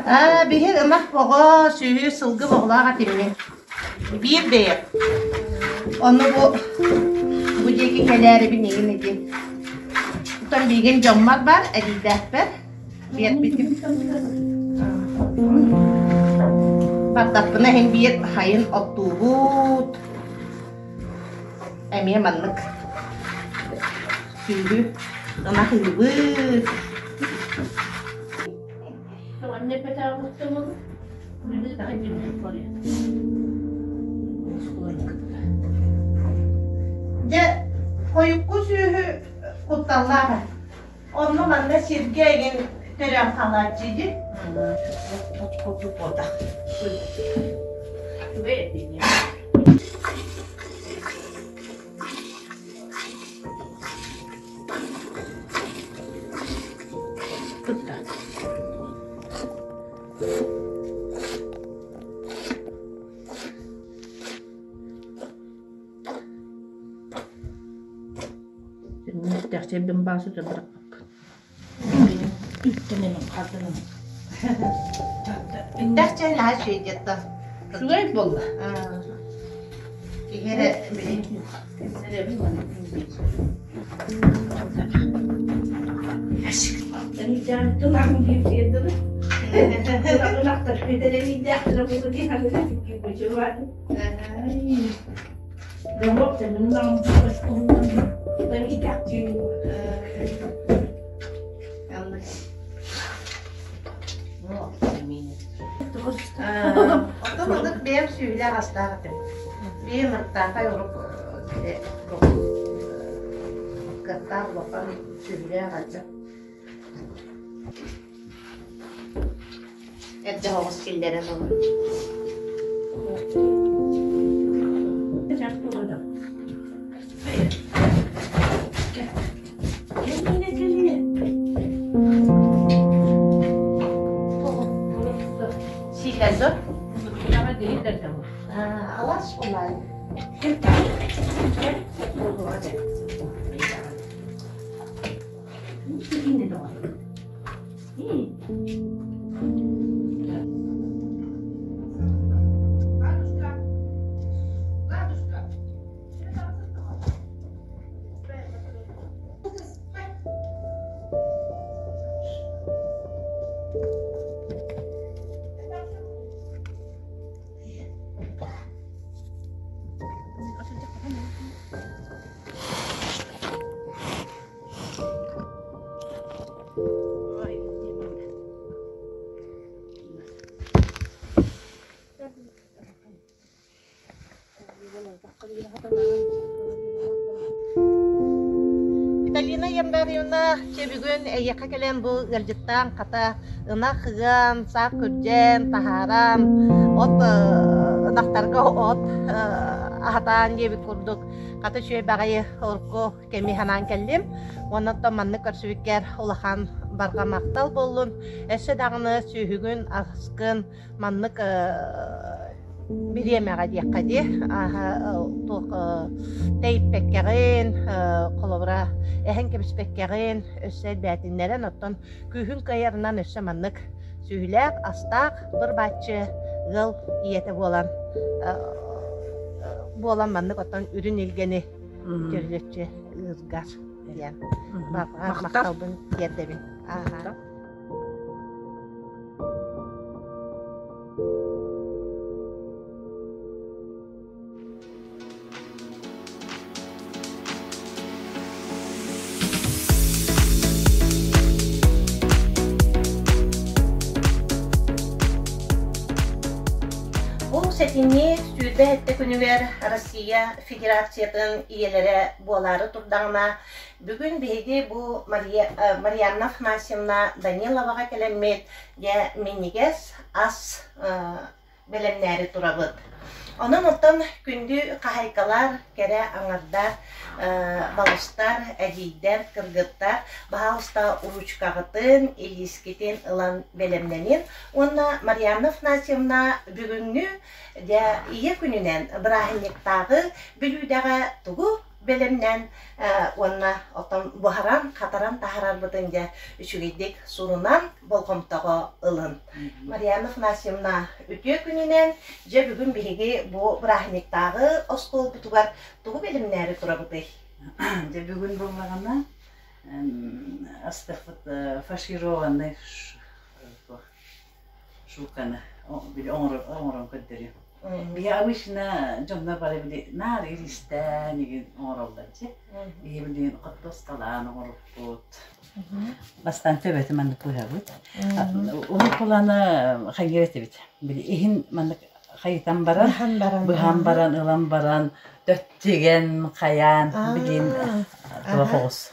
Аа, биһи ынах оҕо, сүөһү, сылгы оҕолоох этиммин. Биир бэйэ. Ону бу бу диэки кэлээрибин игин ити. Оттон биигин дьоммор бар, эдийдээхпэр. Биэрбитим. Бардахпына иһин биир хайын оттуубут. Эмиэ маннык сүүрү ынах ыыбыт. Дьэ, хойукку сүөһү кутталлаах. Онно манна сиргэ эҥин төрөөн хаалааччы дии. Курдук буолла. Тутта. Тэхсэрбин баасыта бырахпаппын. Үттэнэмин хардынам. Үттэхчэ наһаа үчүгэй диэтэ. Үчүгэй буолла. Киһи эрэ били Оттон маннык бэйэм сүүһүлээх астаах этим. Биир мыртаахай урук кыаттаах улахан сүүһүлээх альбом. Эрдэ оҕус киллэрэн олор. Сиилэр Алас улай. Виталина Яндарьевна, чэ бүгүн эйиэхэ кэлэн бу ыалдьыттаан хата ынах ыан, саах күрдьэн, таһааран, от ынахтарга от аһатаан диэбит курдук хата үчүгэй баҕайы урукку кэми санаан кэллим. Уонна оттон маннык көрсүбүккэр улахан барҕа махтал буоллун. Өссө даҕаны сүөһүгүн, аскын маннык бириэмэҕэ диэххэ дии туох тэйиппэккэҕин холобура эһэн кэбиспэккэҕин өссө элбээтиннэрэн оттон күүһүн кыайарынан өссө маннык сүһүлээх астаах быр-бааччы ыал ийэтэ буолан буолан маннык оттон үрүн илгэни дьөрүлөччү ыыргар диэн махталбын тиэрдэбин. Бу сэтинньи 27 күнүгэр Россия Федерациятын ийэлэрэ буолаары турдаҕына, бүгүн биһиги бу Мария, Марианна Афанасьевна Даниловаҕа кэлэммит дьэ минньигэс ас бэлэмнээри турабыт. Онон оттон күндү хаһайкалар, кэрэ аҥардар, балыстар, эдьиийдэр, кыргыттар, баһаалыста уруучукаҕытын, илиискитин ылан бэлэмнэнин уонна Марианна Афанасьевна бүгүҥҥү дьэ ийэ күнүнэн бырааһынньыктааҕы бүлүүдэҕэ тугу бэлэмнээн уонна оттон буһаран, хатаран таһаарарбытын дьэ үчүгэйдик сурунан болҕомтоҕо ылын. Марианна Афанасьевна, үтүө күнүнэн! Дьэ бүгүн биһиги бу бырааһынньыктааҕы остуолбутугар тугу бэлэмнээри турабытый? Дьэ бүгүн буоллаҕына астахпыт фаршированный шуканы били оҥорон көрдөрүөм. Биһи обычно дьоннор бары били наар иристээн игин оҥороллор дьэ. Биһи билигин хортуоскалаан оҥоруппут. Бастаан төбөтүн маннык быһабыт. Уруккуланы хайыыр этибит. Били иһин маннык хайытан баран, быһан баран, ылан баран, төттүгэн, хайаан, билин туох оҕус.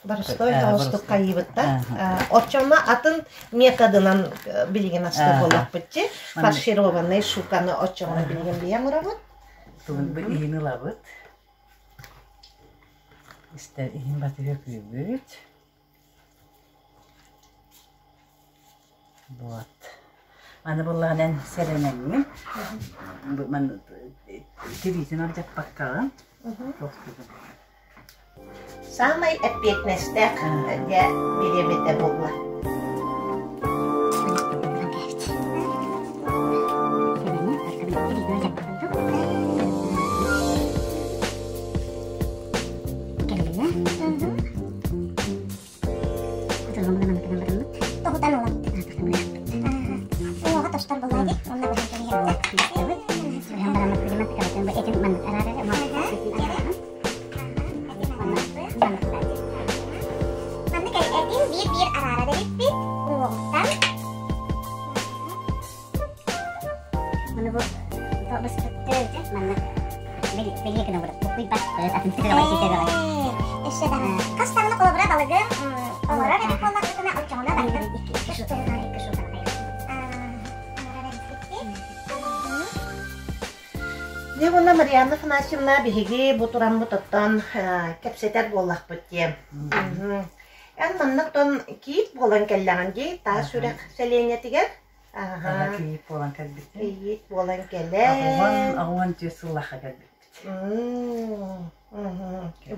Боростой тоҕустук хайыыбыттар. Оччоно атын методынан билигин астык буоллахпытчы. Фаршированный шуканы оччоҕуна билигин биһэн урабыт. Тугун бу иһин ылабыт. Истэр иһин батыһа күүбүт. Вот. Аны буллаҕынан сэрэнэҥҥин тириитин алдьаппаккаҕын тохтугун. Саамай эппиэтинэстээх дьэ бириэмэтэ буолла. Этин маннык Маннык этин биир-биир араара эбиппит уҥуоҕуттан. Маны бу быспыттыы маннык бэлиэ гына буккуйбат атын Өссө даҕаны хас даҕаны холобура балыгы оҥорор эбит буоллахпытына оччоҕуна барытын икки шутаны Дьэ уонна Марианна Афанасьевна биһиги бу тураммыт оттон кэпсэтэр буоллахпыт дии. Эн манна оттон киит буолан кэллэҕин дии, Таас Үрэх сэлиэнньэтигэр. Аха, кийиит буолан кэлбитим. Кийиит буолан кэлэн. Аҕуан түөрт сыллаахха кэлбиппит.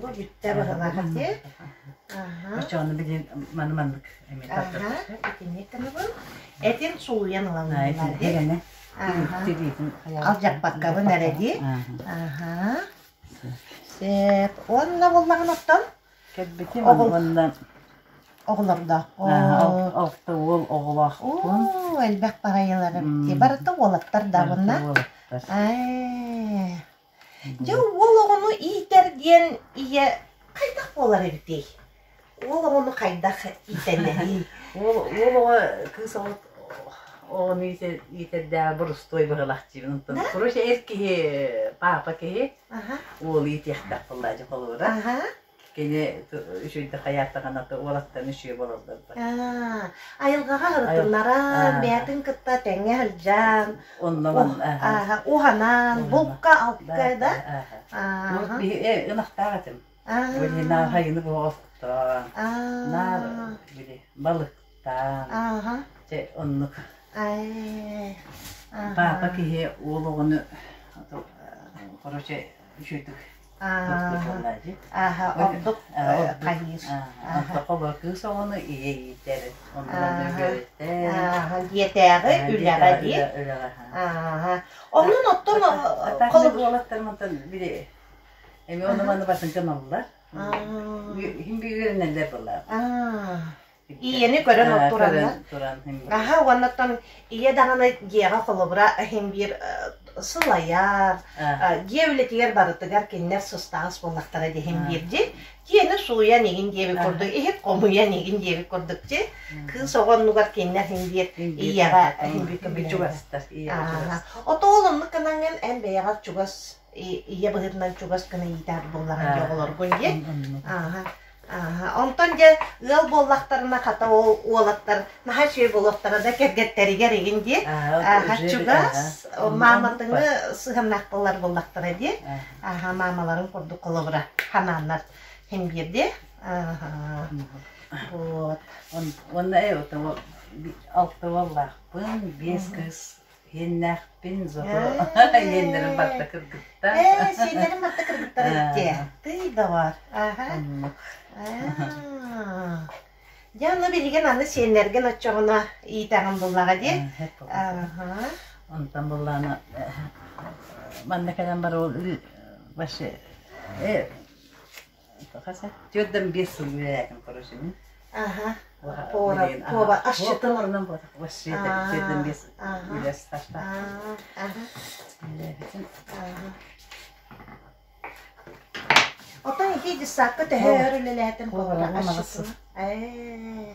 Бу бүттэ быһылаах дии. Оччоҕуна билин маны маннык эмиэ тардырбыт. Итинник гынабын. Этин сулуйан ылаллар дии. Алдьаппаккабын эрэ дии. Сөп. Уонна буоллаҕын оттон Кэлбитим уонна оҕолордоохпун. Алта уол оҕолоохпун. Оо, элбэх баҕайылар эбит. Барыта уолаттар да буонна. Дьэ, уол оҕону иитэр диэн ийэ хайдах буолар эбитий? Уол оҕону хайдах иитэллэрий? Уол уол оҕо кыыс оҕо оҕону иитэрдээҕэ борустуой быһыылаах диибин. Онтон короче эр киһи паапа киһи уол иитиэхтээх буоллаа дьэ холобура. Кини үчүгэйдик хайаатаҕына уолаттан үчүгэй буолаллар. Айылҕаҕа ырытыннаран, бэйэтин кытта тэҥҥэ сылдьан, уһанан, булка-алтка да. Ынахтаах этим. Били наар хайыны буоҕоттоон, наар били балыктаан, чэ оннук. Папа киһи уол оҕону короче үчүгэйдик Ордук хайыыр. Онтохо кыыс оҕону ийэ иитэр, оннунан үөрэтэр. Дьиэтээҕи үлэҕэ дии. Онон оттон уолаттарым онтон били эмиэ ону маны батын гыналлар. Иһин үөрэнэллэр буоллаа. Ийэни көрөн тураннар. Аха уоннаттан ийэ даҕаны дьиэҕэ холобура иһин биир сылайар, дьиэ үлэтигэр барытыгар кинилэр сыстаҕас буоллахтара диһин биир дьи. Дьиэни сууйан игин диэбит курдук, иһит хомуйан игин диэбит курдук дьи. Кыыс оҕо оннугар кинилэр иһин биир ийэҕэ иһин биир көмөлөһөллөр. Чугастар, ийэҕэ чугас. Ото ол оннук гынаҥҥын эн бэйэҕэр чугас ийэ быһыытынан чугас гына иитэр буоллаҕын дии оҕолоргун дии. Ааха. Онтон дьэ ыал буоллахтарына хата ол уолаттар наһаа үчүгэй буолуохтара да кэргэттэригэр игин дии чугас мааматыҥы сыһыаннаах буолар буоллахтара дии аха маамаларын курдук холобура ханааннар хин биир дии вот Уонна алта уоллаахпын, биэс кыыс Иэннээхпин, зато иэннэрим барыта кыргыттар. Ээ, сиэннэрим барыта кыргыттар эбит Тый да бар. Аха. Дьэ, ону билигин аны сиэннэргин оччоҕуна иитэҕин буллаҕа дии. Аха. Онтон буллаана манна кэлэн барыл вообще Түөртэн биэс сыл үлэлээтим короче мин. Аха. Повар, повар, асчытын. Поварынан буолар. Вообще түөртэн биэс үлэ стажтаах. Аха. Отон ити дьыссаакка төһө өр үлэлээтим повар асчытын? Ээ.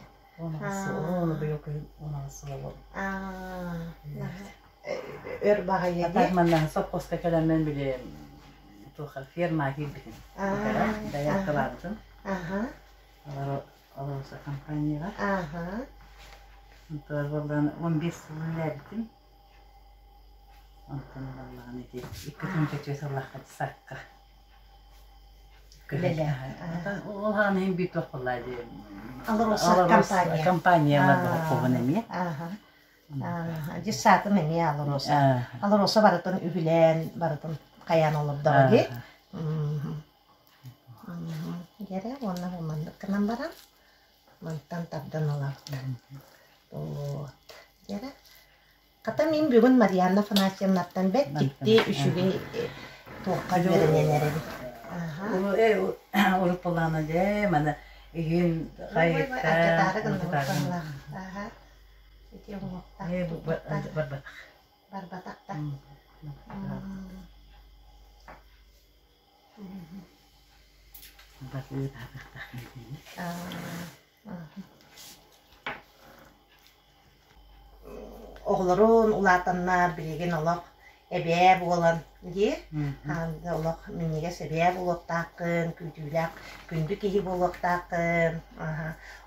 Өр баҕайы дии. Манна сопхуоска кэлэммин били туоха ферма киирбитим. Дояркалаабытым. Алроса компанияҕа. Онтон буоллаҕына 15 сыл үлэлээбитим. Онтон буоллаҕына ити 2 сыллаахха сакка Ол хаан иһин биир туох буолла дии. Алроса компания. Компаниялар хоһун эмиэ. Дьыссаатым эмиэ Алроса. Алроса барытын үбүлээн, барытын хайаан олордоҕо дии. Дьэрэ уонна маннык гынан баран мантан тардан ылабыт. Вот. Дьэрэ Хата мин бүгүн Марианна Афанасьевнаттан бэрт дьикти үчүгэй туохха үөрэнэн эрэбит. Урут буоллаҕына дьэ маны иһин хайыкка Ачатаары гынныбыт Аха. Ити оҥоһуктаах барбатах. Барбатах да. Барыы таһыахтааххын диэни. Оҕолорун улаатаннар билигин олох эбээ буолан дии олох минньигэс эбээ буолуохтааххын, күүтүүлээх күндү киһи буолуохтааххын.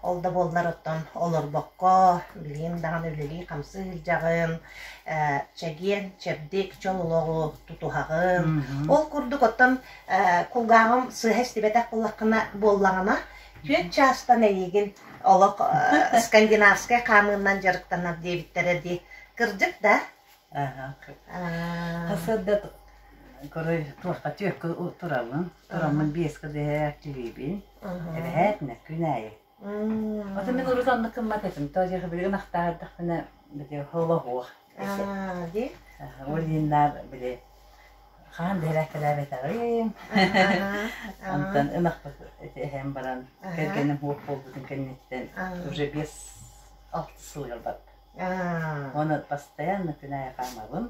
Ол да буоллар оттон олорбокко билигин даҕаны үлэлии-хамсыы сылдьаҕын, чэгиэн, чэбдик, чол олоҕу тутуһаҕын. Ол курдук оттон кулгааҕым сыыһа истибэтэх буоллаххына буоллаҕына, түөрт чаастан эйигин олох скандинавскай хаамыынан дьарыктанар диэбиттэрэ дии. Кырдьык да? Хасыарда көрө туохха түөккэ турабын. Тураммын биэскэ дэһээччилиибин. Эбэһээтинэ күн аайы. Ото мин урут оннук гыммат этим. Тоожиха билигин ахтаардахпына били холоһуох. Дии? Ол иһиннаар били хаан дэһэрээккэлээбэтэҕим. Онтон ынахпыт эһэм баран кэргэним суох буолбутун кэнниттэн уже биэс алты сылыгар барда. Оны постоянно күн аайы хаамабын.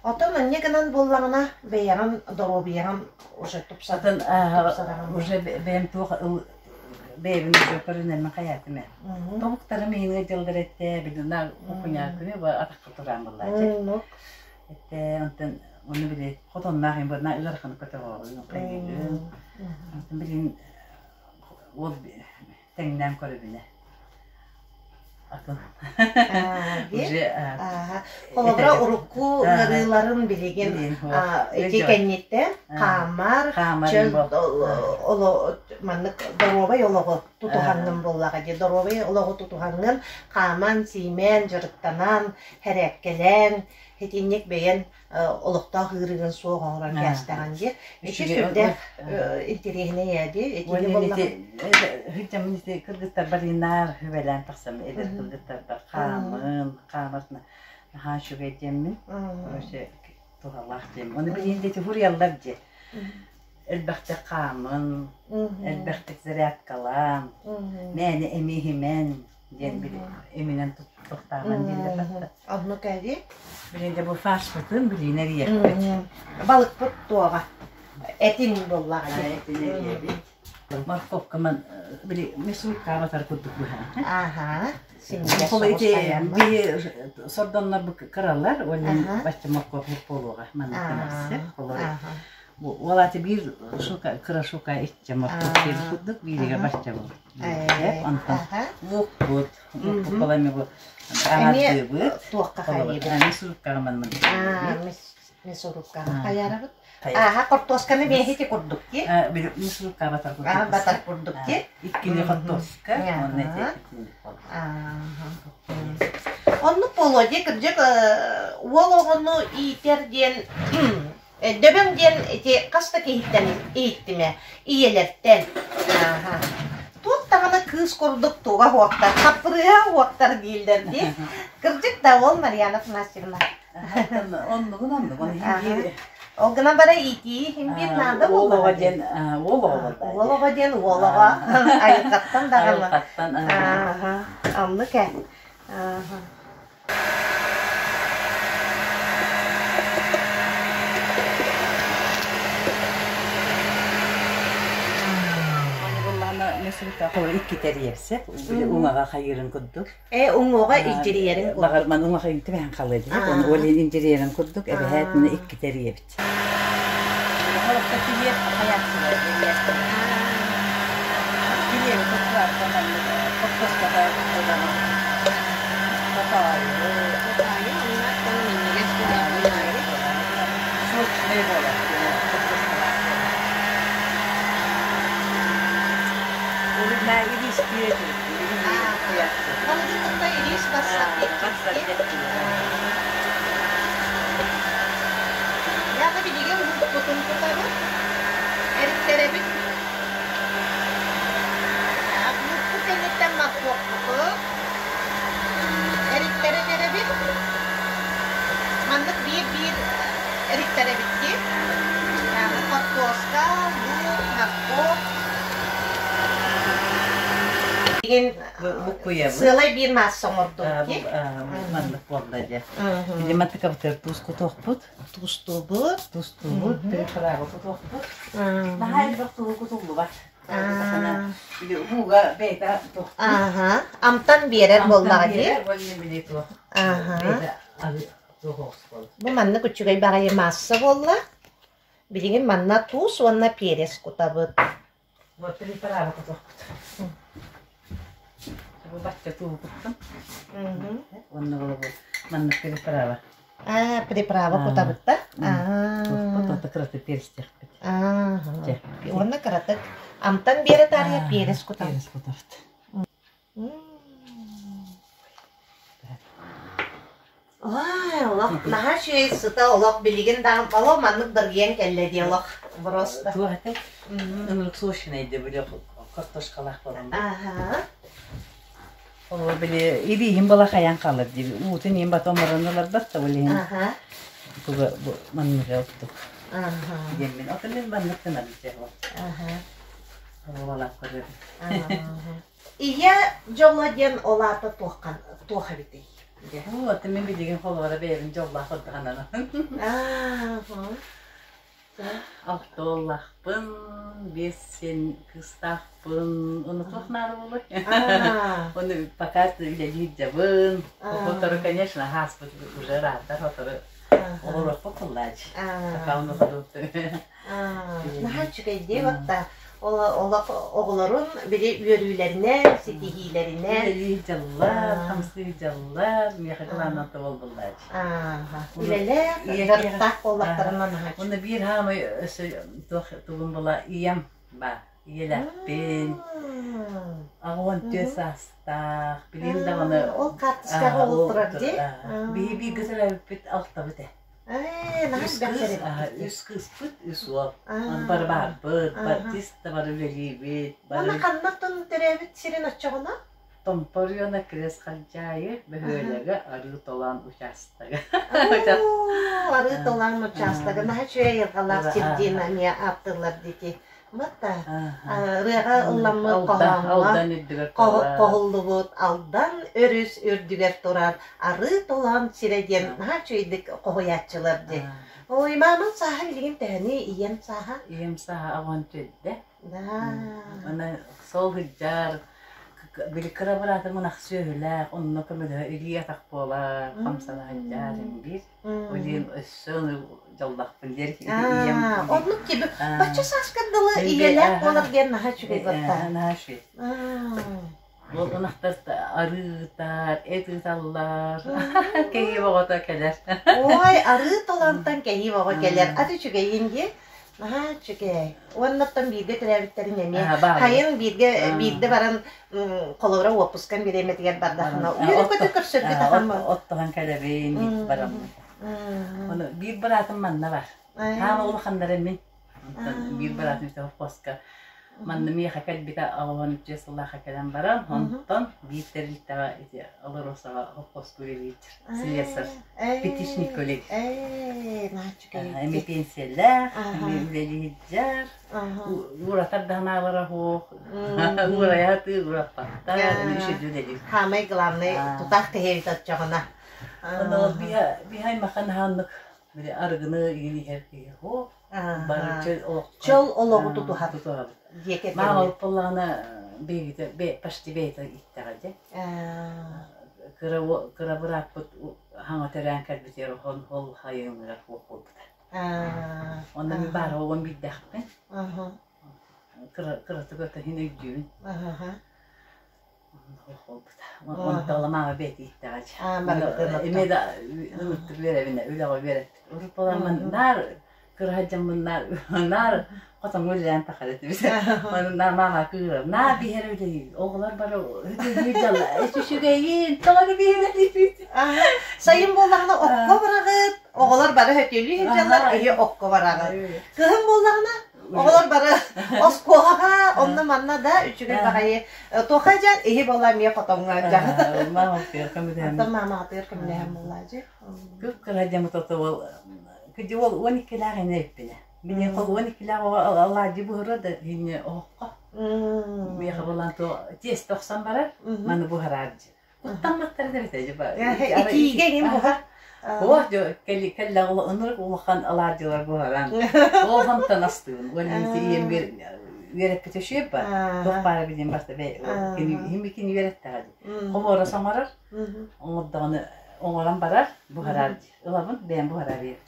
Оттон инньэ гынан буоллаҕына бэйэҕин доруобуйаҕын уже Атын уже бэйэм туох бэйэбин уже көрүнэммин хайаатым ээ. Тобуктарым иһин дьыллар этэ, билина кукуняакыны ба атахха тураан буллаачы. Этэ, онтон оны били хотоннаах им бына ыараханы көтөҕөҕүн, хайыгын. Онтон билин ол тэҥнээн көрөбүнэ. Атын. Уже Холобура, урукку ыарыыларын билигин ити кэнниттэн хаамар, чөл маннык доруобай олоҕу тутуһаҥҥын буоллаҕа дии. Доруобай олоҕу тутуһаҥҥын хааман-сиимэн, дьарыктанан, хэрээккэлээн, итинник бэйэн олохтоох ыарыыгын суох оҥорон кээстэҕин дии. Ити сүрдээх интэриэһинэй ээ дии. Итини буоллаҕа. Сылдьаммын ити кыргыттарбар инаар хүбэлээн тахсам эдэр кыргыттарбар хаамын, хаамар наһаа үчүгэй диэммин. Короче, туһалаах диэм. Оны билигин дети хуруйаллар дии. Элбэхтик хаамын, элбэхтик зарядкалаан, мээнэ эми иһимэн диэн иминэн туттахтааман дииллэр тахта. Оннук эби. Билин де бу фаршпытын билин эрийэхпит. Балыкпыт туоҕа. Этин буоллаҕа. Этин эрийэбит. Морковка ман били мясорубка батар курдук быһа. Аха. Ол ити биһи сордоннор бу кыралар, уонна бачча морковь буолуоҕа манна тымырсы. Ол аты биир шука кыра шука иччэ морковь диэбит курдук бииригэр бачча буолар. Онтон луукпут, луукпут балами бу аҥардыыбыт. Туохха хайыыбыт? Мясорубкаҕа манна Мясорубкаҕа хайаарабыт. Ааха, хортуосканы биэһити курдук ди. Мясорубкаҕа батар курдук. Батар курдук ди. Иккини хортуоска, уонна ити Оннук буолуо дии, кырдьык уол оҕону иитэр диэн Дөбөҥ диэн ити хас да киһиттэн иһиттим ээ, ийэлэртэн. Ааһа. Туох даҕаны кыыс курдук туга уоктар, хаппырыыһа уоктар дииллэр дии. Кырдьык да ол Марьяна Афанасьевна. Оннугун оннугун иһин Ол гынан бара иитии иһин биир наада Уол буоллаҕа оҕо дии. диэн уол оҕо буолла Уол оҕо диэн уол оҕо. Айылҕаттан даҕаны. Айылҕаттан Ааһа. Оннук ээ. Ааһа. Икки тэриэпсэ уҥаҕа хайыырын курдук. Э уҥуоҕа илдьирийэрин курдук. Баҕар ман уҥаҕа түбэһэн халыа дии. Оны ол иһин илдьирийэрин курдук эбэһээт мына икки тэриэбит. Холохто килиэп хайааччылар Килиэби туттарарга маннык хортуоската туттаран Татаайы. Татаайы оннуттан минньигэс буолар. Сочный буолар хортуоскалаах буолар. Урут ириистиир этибит. Балыгы кытта ириис барсар диэччи. Яна билигин луукпутун кутабыт, эриттэрэбит. Луукпут кэнниттэн моркуоппутун эриттэрэн эрэбит. Маннык биир-биир эриттэрэбит дии. Хортуоска, луук, моркуоп. Билигин Буккуйабыт. сыалай биир маасса оҥордум дии. Маннык буолла дьэ. Били мантыкабытыгар туус кутуохпут. Туустуубут. Туустуубут, приправа кутуохпут. Наһаа элбэх тууһу кутуллубат. Били ууга бэйэтэ туох. Аха. Амтан биэрэр буоллаҕа дии. Уонна били туох. Аха. Бэйэтэ туох оҕус буолла. Бу маннык үчүгэй баҕайы маасса буолла. Билигин манна туус уонна перец кутабыт. Вот приправа кутуохпут. Бу бачча туу куттум. Уонна бу маннык приправа. Аа, приправа кутабыт да? Туспут, онто кыратык перестиэхпит. Уонна кыратык амтан биэрэ таарыйа перец кутабыт. Перец кутабыт. Ой, олох наһаа үчүгэй сыта олох билигин даҕаны олох маннык дыргыйан кэллэ дии олох просто. Туох этэй? Ынырык сочный били картошкалаах буолан. Аха. Ол били илииһин була хайан хаалар дии. Уутун иин бата оморон ыларбат да ол иһин. Аха. Туга бу манныга оттук. Аха. Диэммин. Ото мин маннык гынабын дьэ. Аха. Ол көрөбүн. Аха. Ийэ дьоло диэн ол аата туоххан туох эбитий? Вот, мин билигин холобура бэйэбин дьоллоох курдук Алтыоллаахпын, биэс сиэн кыыстаахпын, ону туох наада буолуой? Ону пока үлэлиир дьабын. Сотору, конечно, ааспыт уже ыраатар, сотору олоруохпут буоллаач. Пока ону Наһаа үчүгэй дии батта. Олох оҕолорун били үөрүүлэринэн, ситиһиилэринэн. Үлэлии дьаллар, хамсыы дьаллар, миэхэ кылааннан тоболбуллаач. Үлэлээх, дьарыктаах буоллахтарына наһаа Уонна биир хаамай өссө туох тугум була ийэм баар. Ийэлээхпин. 84 саастаах. Билигин даҕаны Ол хаартыскаҕа ол турар дии. Биһи бииргэ төрөөбүппүт алтабыт ээ. Ээ, наһаа Үс элбэх кыыс, эбиккит. үс кыыспыт, үс уол. Бары баарбыт, артист да бары үлэлиибит. Уонна Бары ханнаттан төрөөбүт сирин оччоҕуна? Томпоруона Крест Халдьаайы бөһүөлэгэ Арыы Толоон учаастага. Оо, Арыы Толоон учаастага наһаа үчүгэй айылҕалаах сирдиин эмиэ ааттыыллар дии. Мата ырыаҕа ылламмыт хоһооҥҥо Алдан үрдүгэр турар. хоһуллубут Алдан өрүс үрдүгэр турар Арыы Толоон сирэ диэн наһаа үчүгэйдик хоһуйааччылар дии. Ой, маамаҥ сааһа билигин төһөнүй, ийэм сааһа? Ийэм сааһа аҕан төрдө. Аны сол сылдьар, били кыра быраатым ынах сүөһүлээх, онно көмөлөһө илии-атах буолар, хамсана сылдьар биир. Олин өссө дьоллоохпун диэр ийэм. Оннук киби бачча сааскар дылы ийэлээх буолар диэн наһаа үчүгэй батта. Наһаа үчүгэй. Ол ынахтар арыы ыытар, эт ыыталлар. Кэһии оҕото кэлэр. Ой, арыы толонтон кэһии оҕо кэлэр. Ат үчүгэйин дии. Наһаа үчүгэй. Уоннаттан бииргэ төрөөбүттэрин эмиэ. Хайын бииргэ биирдэ баран холобура уоппускан бириэмэтигэр бардахына үөрэ-көтө көрсөргө тахаммын. Оттоһон кэлэбин дип бараммын. Ону биир быраатым манна бар. Хаама улаханнара мин. Онтон биир быраатым совхозка манна миэхэ кэлбитэ оҕон үчү сыллаахха кэлэн баран, онтон биир тэрилтэҕэ ити Алросаҕа совхозка үлэлиир слесарь, пятичник үлэлиир. Эми пенсиялээх, эми үлэлиир Ууратар да санаалара суох, уурайа сатыыр, уураппаттар, үчүгэй үлэлиир. Самый главный тутаах киһи оччоҕуна. Ону биһи аймахан хааннык били арыгыны иин иһэр киһи суох. Бары чөл олох Чөл олоҕу тутуһар тутуһабыт. дьиэ кэргэнин. Маама буоллаҕына бэйэтэ почти бэйэтэ ииттэҕэ дьэ. Кыра кыра бырааппыт хаҥа төрөөн кэлбитигэр ол ол хайыыныгар суох буолбута. Онно мин баара уон биирдээхпин. Кыра кыратык өтө иһин өйдүүбүн. Онтон маама бэйэтэ ииттэҕэ Эмиэ да ылыттык үөрэбинэ, үлэҕэ үөрэппит. Урут буоламмын наар кыра сылдьаммын наар наар хотоҥҥо үлэлээн тахар этибит. Ону маама кыырар, наар биһэр үлэлиир. Оҕолор бары үчүгэйин, тоҕо эрэ биһирэлиибит. Сайын буоллаҕына окко бараҕыт, оҕолор бары хөтүөлүү сылдьаллар, эһи окко бараҕыт. Кыһын буоллаҕына Оҕолор бары оскуолаҕа, онно-манна да үчүгэй баҕайы туохха дьэ иһи буола эмиэ хотоҥҥо дьаһы. Оттон маамаҕытыгар көмөлөһөн буоллаа дьэ. Кып-кыра дьэ мутата ол кыдьы ол 12-лээх ини эппинэ. Мин холуон иккилээх алаадьы буһара да инньэ оһоххо. Миэхэ булан то тиэстэ охсон барар, маны буһараадьы. Куттамматтар да эбитэ дьэ Итиигэ иҥин буһар. О, кэллэ ынырык улахан алаадьылар буһаран. Ол хантан астыыбын. Уонна ийэм үөрэппитэ үчүгэй бар. Туох баара билин барта кини үөрэттэҕэ дии. Хомуора соҥорор, оҥордоҕуна оҥорон барар, буһарар дии. Ылабын, бэйэм буһарар диэбит.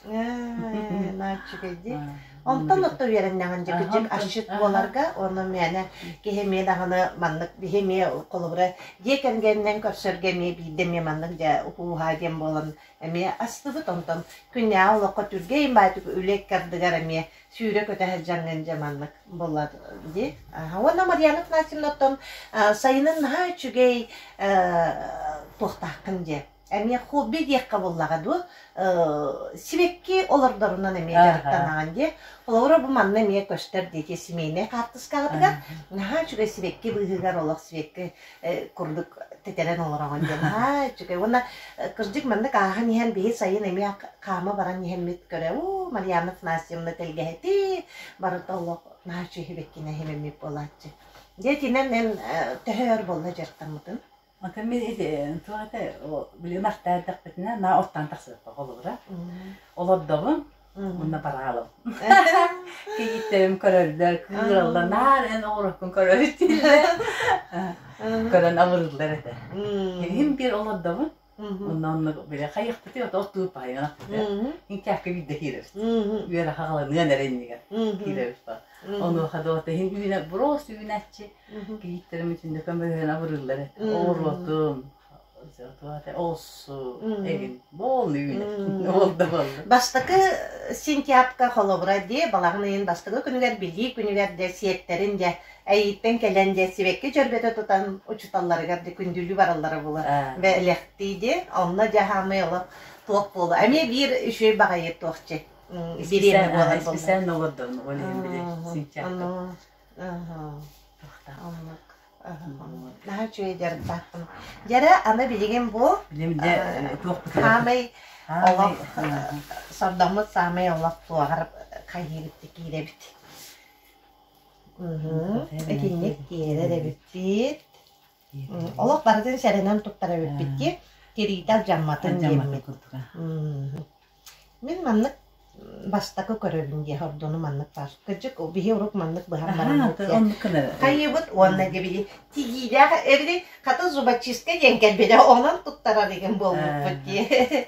Нааччыгай дии. Онтон отто үөрэннэҕин дьэ кырдьык асчыт буоларга уонна мээнэ киһи эмиэ даҕаны маннык биһи эмиэ холобура дьиэ кэргэнинэн көрсөргө эмиэ биирдэ эмиэ маннык дьэ уһууһаа диэн буолан эмиэ астыбыт онтон күннээҕи олоххо түргэн баайтык үлэ икки ардыгар эмиэ сүүрэ-көтө сылдьаҥҥын дьэ маннык буолар дии. Уонна Марьяна Афанасьевна оттон сайынын наһаа үчүгэй туохтааххын дьэ эмиэ хобби диэххэ буоллаҕа дуо сибэкки олордорунан эмиэ дьарыктанаҕын дии холобура бу манна эмиэ көстөр диэки семейнай хаартыскаҕытыгар наһаа үчүгэй сибэкки быыһыгар олох сибэкки курдук тэтэрэн олороҕун диэн наһаа үчүгэй уонна кырдьык маннык ааһан иһэн биһи сайын эмиэ хаама баран иһэммит көрө уу Марьяна Афанасьевна тэлгэһэтии барыта олох наһаа үчүгэй сибэккинэ иһиммит буолааччы дьэ итинэн эн төһө өр буолла дьарыктаммытын Онтон мин ити туох этэ били ынахтаа эрдэхпитинэ наа оттоон тахсыбыппа холобура. Олордоҕум уонна бараалым. Кийииттерим көрөллөр, кыыраллар, наар эн оҕуроккун көрөбүт дииллэр. Көрөн абырыыллар этэ. Иһим биир олордобун. Онно онно били хайыахпытый ото оттуур паайанахпыт. Инкээккэ биирдэ киирэбит. Үөрэх аҕаланыан эрэ иннигэр киирэбит. Онуоха да иһин үүнэ бороос үүнээччи Кийииттэрим итиннэ көмөлөһөн абырыыллар этэ. Оҕуруотум, оҕуссу, эгин буолну үүнэр. Ол да буолла. Бастакы сентябрьга холобура дии, балаҕан ыйын бастакы күнүгэр билии күнүгэр дьэ сиэттэрин дьэ эйииттэн кэлэн дьэ сибэкки дьөрбөтө тутан учууталларыгар дьэ күндүлүү бараллара була бэлэхтии дии. Онно дьэ хаамай олох туох буолуо. Эмиэ биир үчүгэй баҕайы туохчу бириэмэ буолар буолла. Исписээн олордон ол иһин били сентябрьга. Оннук. Наһаа үчүгэй дьарыктаахпын. Дьэрэ, аны билигин бу саамай олох сордоммут саамай олох туоҕар хайыыбыт киирэбит. Итинник киирэр эбиппит. Олох барытын сэрэнэн туттар эбиппит дии. Тириитэ алдьамматын диэммит. Мин маннык бастакы көрөбүн диэх ордуну маннык баар. Кырдьык, биһи урук маннык быһан баран хайыыбыт уонна дебили тигиилээх эбили хата зубочистка диэн кэлбитэ онон туттарар игин буолбуппут дии.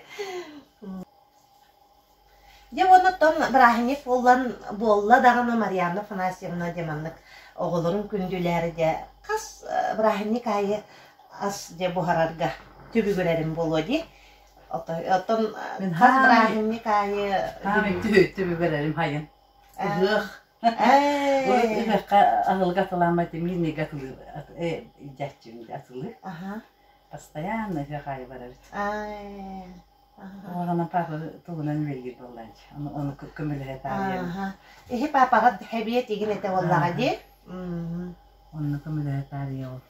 Дьэ уонна оттон бырааһынньык буоллан буолла даҕаны Марианна Афанасьевна дьэ маннык оҕолорун күндүлээри дьэ хас бырааһынньык аайы ас дьэ буһарарга түбүгүрэрим буолуо дии. Оттон хас бырааһынньык аайы түбүгүрэрим хайын. Ыһыах. Урут ыһыахха аһылык атылааммат миирнэйгэ атылыы дьээччим атылыы. Постоянно ыһыах аайы барабыт. Оҕонон папа тугунан үлэлиир буоллааччы. Ону ону көмөлөһө таарыйабын. Иһи папаҕа хэбиэт игин этэ буоллаҕа дии. Онно көмөлөһө таарыйабын.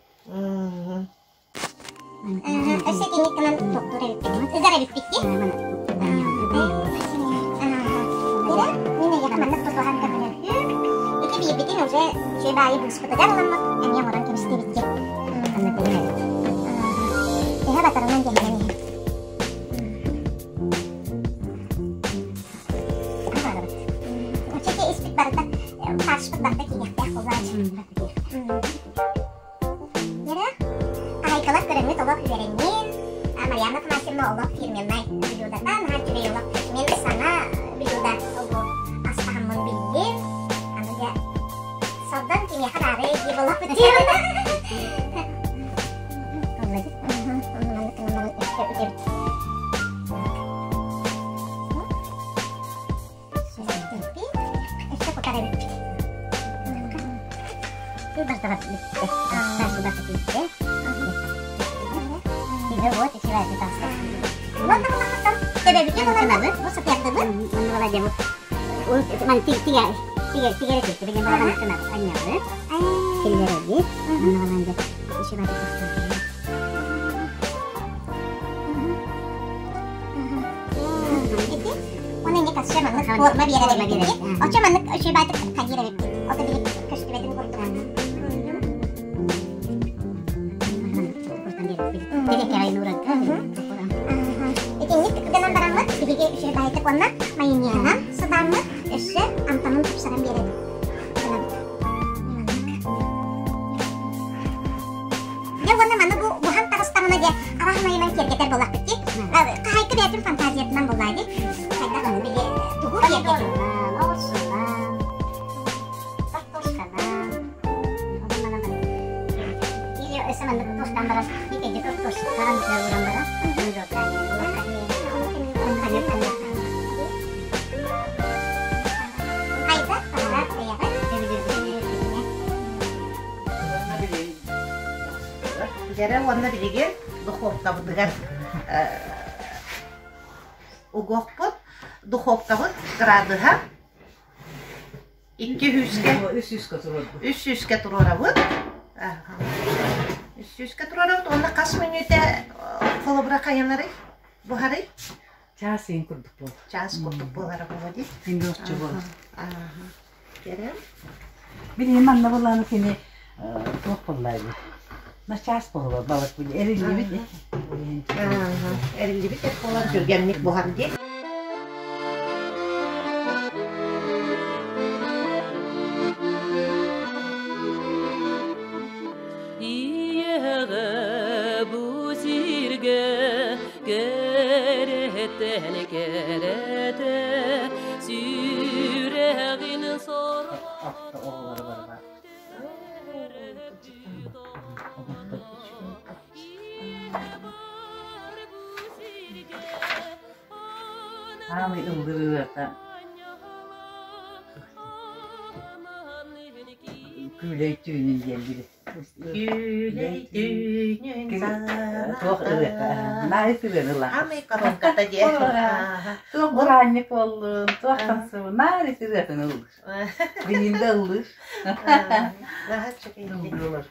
Өссө итинник гынан туохтуур эбиппит. Ыгар эбиппит дии. Мира, мин эйиэхэ маннык тутуһан көмөлөһүөм. Ити биирбитин уже үчүгэй баайы быыспытыгар ыламмыт, эмиэ оҥорон кэбистибит дии. Төһө батарынан дьэһэнэн иһин. Оччо испит барыта, фаршпыт барыта киириэхтээх буоллаачы. Дьэрэ, хаһайкалар көрөҥҥүт олох үөрэннин. Марьяна Афанасьевна олох фирменнай блюдата, наһаа үчүгэй олох. Мен саҥа блюдо бу астаһаммын биллим. Аны дьэ сордон кимиэхэ баарый дии буоллахпыт дии. Өссө кутар эбиппит. Бартаҕа бүттэ. Старший барта киирдэ. Сигэ вот ичивайты таста. Уонна булахтан төбөбүтүн ыларбыт, бу сытыардыбыт. Онно була дьэ бу. Ман тигэ тигэ тигэрэ түстэ. Билген балаҕан аттынабыт, анньабыт. Киллэрэбит. Онно балан дьэ ичивайты таста. Ити, оны Итинник өссө маннык форма биэрэр эбиппит. Оччо маннык үчүгэйдик хайыыр эбиппит. Ото били көстүбэтин курдук. Итинник гынан бараммыт биһиги үчүгэйдик уонна майонеһынан сыдааммыт өссө амтанын тупсаран биэрэбит. Дьэ уонна маны бу буһан таҕыстаҕына дьэ араһын айынан киэргэтэр буоллахпыт дии. Хаһайка бэйэтин фантазиятынан буллаа дии. Хайдах аны били тугу киэргэтин? Оҕурсунан, картошканан, или өссө маннык тустан баран, икки тустан ууран баран, Хайдах баҕарар бэйэҕит Дьэрэ уонна билигин духовкабытыгар угуохпут. Духовкабыт градуһа 200-гэ 300-гэ туруорабыт. 300-гэ туруорабыт уонна хас мүнүүтэ холобура хайанарый? Буһарый? Чаас иин курдук буолар. Чаас курдук буолара буолуо дии. Минутча буолар. Кэрэ. Билигин манна булааны кини туох буолла эбит? Начаас буолар балык били эриллибит. Эриллибит эт буолан түргэнник буһар дии. Ийэҕэ бу сиргэ Кэрэттэн кэрэтэ сүрэҕин Алта оҕолоро бар баар. Аамай ыллырыата Күүлэй түүнүн диэн били Күүлэй түүнүн Туох ырыата наайы сыгыны ылаа. Амый коронката диэ. Туох быраанньык буоллун, туох хамсыбын, наайы сырыатын ыллыр. Билинде ыллыр. Наһаа үчүгэй. Ыллыылар.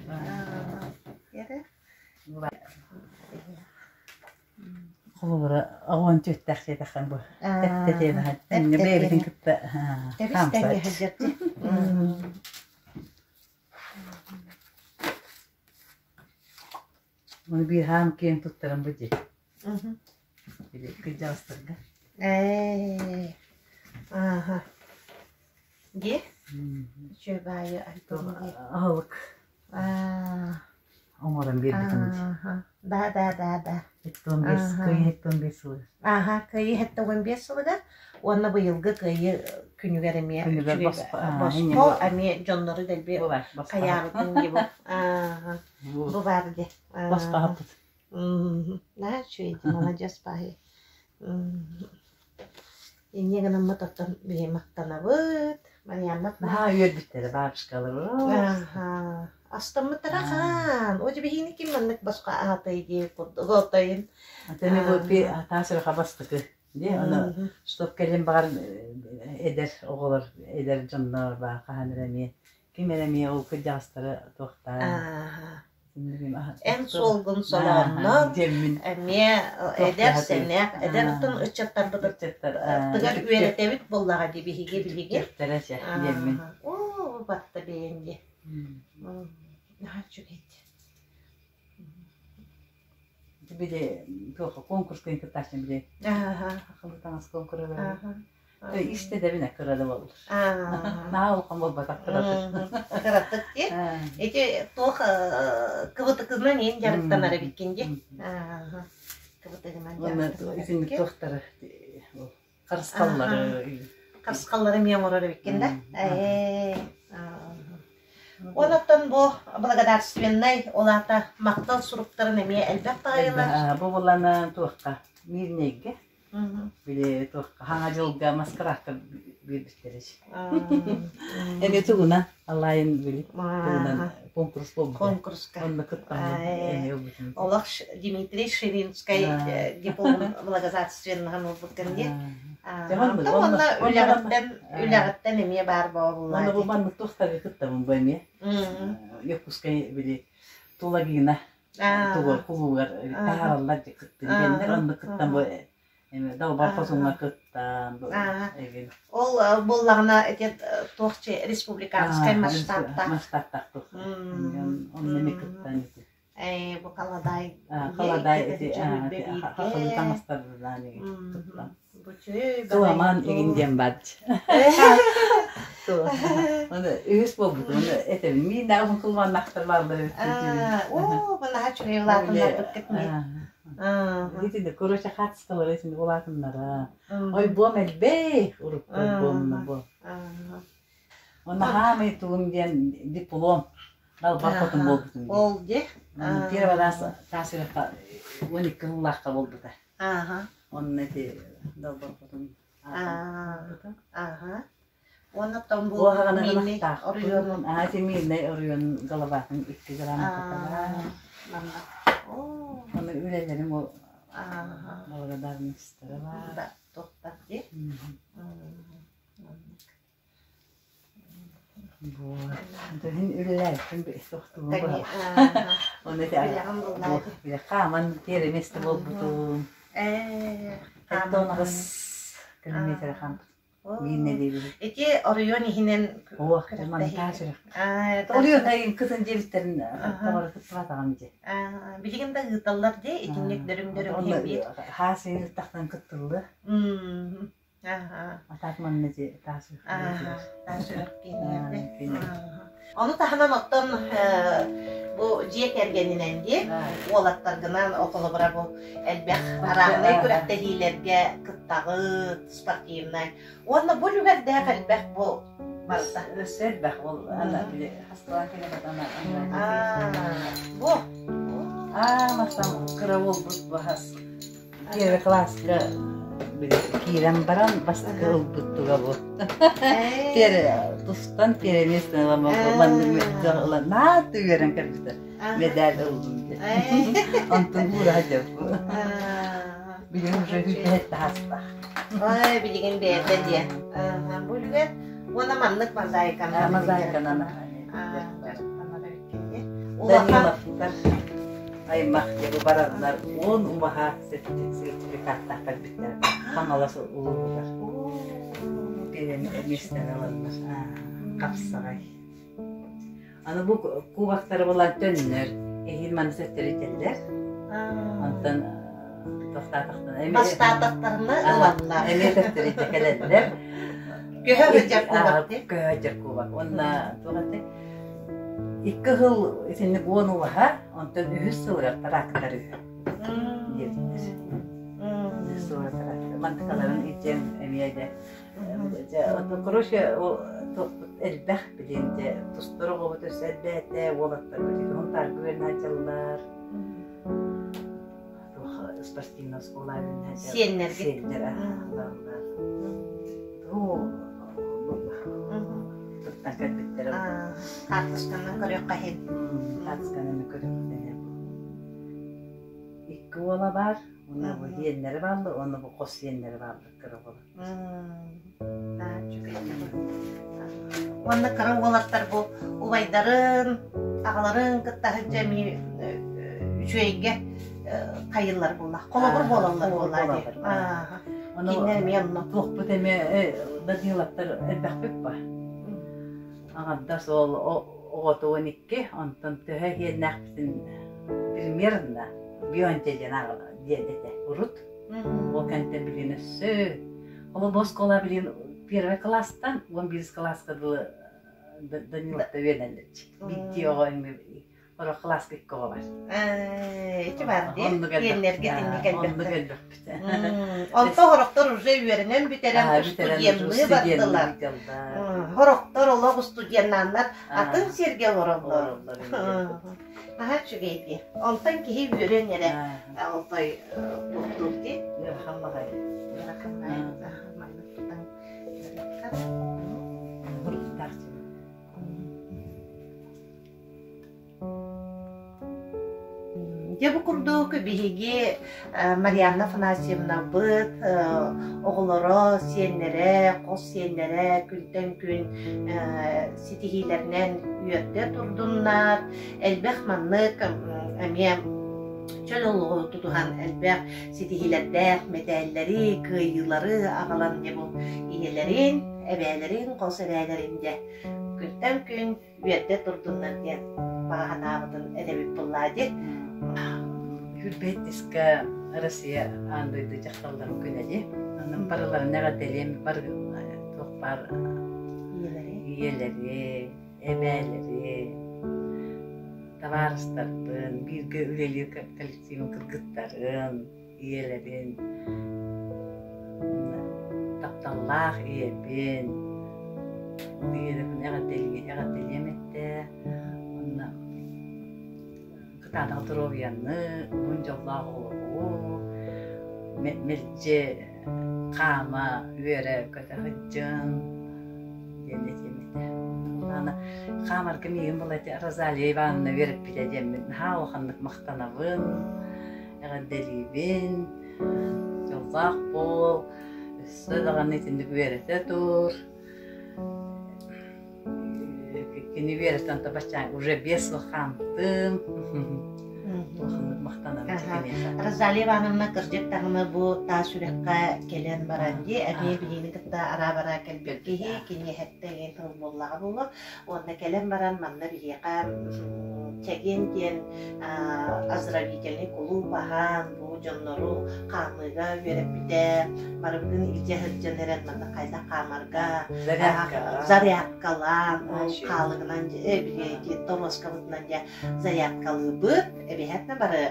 Холобура, оҕон түөттээх диэтэххин бу. Тэттэтиэн бэйэбитин кытта хаамсаат. Ону биир хаам киэҥ туттаран бу дии. Били кырдьаҕастарга. Ээ, ааха. Дии? Үчүгэй баайы альбом дии. Аһылык Аа, оҥорон биэрбитим дии. ааха. Да, да, да, да. 75 Ааха. кыайыы 75 сылыгар. Ааха, кыайыы 75 сылыгар уонна быйылгы кыайыы күнүгэр эмиэ Күнүгэр үчүгэй босхо босхо эмиэ дьоннору дэлби Бу босхо. хайаабытын дии бу. Ааха. Бу баар дии. Босхо аһаппыт. Наһаа үчүгэй дии, маладьыас баайы. Инньэ гынаммыт оттон биһи махтанабыт. Марианна Наһаа үөрбүттэрэ бабушкалар. Аха. Астаммыттара хаан. О биһини ким маннык босхо аһатай дии курдук отойун. Аты бу пи таас өрө бастыкы. Ди ону стоп кэлин баҕар эдэр оҕолор эдэр дьоннор баа хаһан эрэ эмиэ ким эрэ эмиэ ол кырдьаҕастары туохтаан Ааха. Эн суолгун солооннор эмиэ эдэр сэнэх эдэр оттон ыччаттарбытыгар үөрэтэбит буоллаҕа дии биһиги билигин. Оо, батта бэйэн дии. Наһаа үчүгэй Били туох конкурска кыттааччы били хахылы таҥас конкурга истэ дэбинэ кыра да буоллар. Наһаа улахан буолбатах кыратык. Кыратык дии. Ити туох кыбытыкынан иин дьарыктанар эбиккин дии. Кыбытыгынан дьарыктанар Итинник туохтары харысхаллары Харысхаллары эмиэ оҥорор эбиккин да? Ээ. Онон бу благодарственнай, ол аата махтал суруктарын эмиэ элбэх баҕайылар. Бу булана туохха Мирнэйгэ били туохха Хаҥа дьылга маскараакка биэрбиттэрэ. Эмиэ тугуна Аллайын били тугунан конкурс буолбута. Конкурска. Онно кыттаммын эмиэ ылбытым. Олох Дмитрий Ширинскай диплом благодарственныһын ылбыккын дии. Онно үлэҕиттэн үлэҕиттэн эмиэ баар буолла. Онно бу маннык туохтарга кыттабын бу эмиэ. Якутскай били Тулагина тугар кулуугар таһаараллар кыттын диэннэр онно кыттан бу. Эми далбар хотуҥҥа кыттан эгин. Ол буоллаҕына ити туох республиканскай масштабтаах. Масштабтаах туох. Онно эми кыттан ити. Э, бу халадаай. Халадаай ити хахылы таҥастардаан кыттан. Туламан игин диэн баат. Оны үһүс буолбут. Оны этэбин. Мин да уһун кылманнахтар бааллар эбит. Оо, бу наһаа үчүгэй улаатыннарбыккыт ми. Итинник короче хаатыскалары итинник улаатыннара. Ой буом элбэй урукку буомна бу. Онно хаамай тугум диэн диплом Далбар хотун буолбутум дии. Ол дии. Первый раз таас үрэххэ 12 сыллаахха буолбута. Онно ити Далбар хотун Ааха. Уонна оттон бу Миирнэй оройуонун Аа, ити Миирнэй оройуонун головатын икки грамотата баар. Ону үлэлэрим ол благодарностара баар. Туохтар дии. Вот. Мин үлэлээбиппин тохтугум Оны хааман тиэрэ миэстэ буолбутум. Эттон километр хаампыт. Биир нэдиэлэ. Ити оройуон иһинэн Ох, монтаж. Оройуон айын кытын диэбиттэрин тоҕо кыттыбатаҕым дии. Билигин да ыыталлар дии итинник дөрүҥ-дөрүҥ иһин биир. Хаас ыйыттахтан кыттыллы. А так манна дии таас Таас үрэх киинигэр. Ону таһынан оттон бу дьиэ кэргэнинэн дии уолаттаргынан холобура бу элбэх арааһынай күрэхтэһиилэргэ кыттаҕыт спортивнай уонна бу үлүгэрдээх элбэх бу барыта. Өссө элбэх ол ана били хасталаан кэлэн ана бу аа мастан кыра буолбут бу хас Первый класска киирэн баран бастакы ылбыттыга бу. Тере тустан первое место маннык ылан наат үөрэн кэлбитэ. Медаль ыллым диэн. Онтон уураһа дьэ Билигин уже бүтэһит таһаастаах. Ой, билигин бэйэтэ диэ. Бу үлүгэр уонна маннык мозаиканан. Мозаиканан. Даниловтар аймах дьэ бараннар уон убаһа сертификаттаах кэлбиттэр Хаҥалас улууһугар миэстэни ыланнар хапсаҕай аны бу кубоктары булан төннөр эһиил маны сөттөрүтэллэр онтон тохтаатахтарына бастаатахтарына ылаллар эмиэ төттөрүтэ кэлэллэр көһө сылдьар кубок көһө сылдьар кубок уонна туох этэй Икки сыл итинник уон убаһа, онтон үһүс сылыгар трактор үһү диэбиттэр. Үһүс сылыгар трактор. Мантыкаларын илдьэн эмиэ дьэ дьэ короче туохпут элбэх билин дьэ тустар оҕобут өссө элбээтэ, уолаттарбыт ити Хонтаарга үөрэнээччилэр туох спортивная школа үөрэнээччилэр Сиэннэргит. сиэннэр аһааллар. Туттан кэлбиттэрэ. Хаартысканан көрүөххэ иһин. Хаартысканан көрүөххэ Икки уола баар, уонна бу иэннэрэ бааллар, уонна бу хос иэннэрэ бааллар кыра уола. Уонна кыра уолаттар бу убайдарын, аҕаларын кытта сылдьа эмиэ үчүгэйгэ хайыллар буолла. Холобур буолаллар буолла дии. Кинилэр эмиэ онно. Туохпут эмиэ Даниловтар элбэхпит ба. Аҥардас ол оҕото 12, онтон төһө иһиэннээхпитин примерно Бионте диэн аҕала диэн этэ урут. Ол кэнтэн билин өссө ол бу оскуола билин первый класстан 11 класска дылы Даниловта үөрэнэллэр. Биирдии оҕо Орох кылааска икки оҕо бар. Ити бар дии. Оннук элбэх. Иэннэргэ итинник Оннук элбэхтэр. элбэхпит. Онто хорохтор уже үөрэнэн бүтэрэн устудьуоннуу бардылар. Хорохтор олох устудьуоннааннар атын сиргэ олороллор. Наһаа үчүгэй дии. Онтон киһи үөрэн эрэ алтай туохтуур дии. Ыарахан баҕайы. Ыарахан баҕайы. Маннык тутан Буруктаах Дьэ бу курдук биһиги Марианна Афанасьевнабыт оҕолоро, сиэннэрэ, хос сиэннэрэ күнтэн күн ситиһиилэринэн үөрдэ турдуннар. Элбэх маннык эмиэ Чөл олоҕу тутуһан элбэх ситиһиилэрдээх мэтээллэри, кыайыылары аҕалан дьэ бу ийэлэрин, эбээлэрин, хос эбээлэрин дьэ күнтэн күн үөрдэ турдуннар диэн баҕа санаабытын этэбит буоллаа дии. Хүрбэттискэ Россия аан дойду дьахталларын күнэ дии. Онон барыларын эҕэрдэлиэм бар туох баар ийэлэри, эбээлэри, табаарыстарбын, бииргэ үлэлиир коллективым кыргыттарын, ийэлэрин, тапталлаах ийэбин, ол ийэлэрбин эҕэрдэлиэм этэ. Уонна кытаанах доруобуйаны, уһун дьоллоох олоҕу, мэлдьи хаама, үөрэ-көтө сылдьыҥ диэн этиэм этэ. Аны хаамарга миигин була ити Розалия Ивановна үөрэппитэ диэммин наһаа улаханнык махтанабын, эҕэрдэлиибин, дьоллоох буол, өссө даҕаны итинник үөрэтэ тур. Кини үөрэтэн табачаан уже 5 сыл хаамтым. Улаханнык махтанабын киниэхэ. Розалия Ивановна кырдьык даҕаны бу таас үрэххэ кэлэн баран дии эмиэ биһигини кытта араа-бараа кэлбит киһи киниэхэттэ диэн тыл буоллаҕа буолуо. Уонна кэлэн баран манна биһиэхэ Чэгиэн диэн оздоровительный кулууп аһаан бу дьоннору хаамыыга үөрэппитэ, барыбытын илдьэ сылдьан эрэн манна хайдах хаамарга, зарядкалаан, ол хаалыгынан били торуоскабытынан дьэ зарядкалыыбыт, эбиһээтинэ бары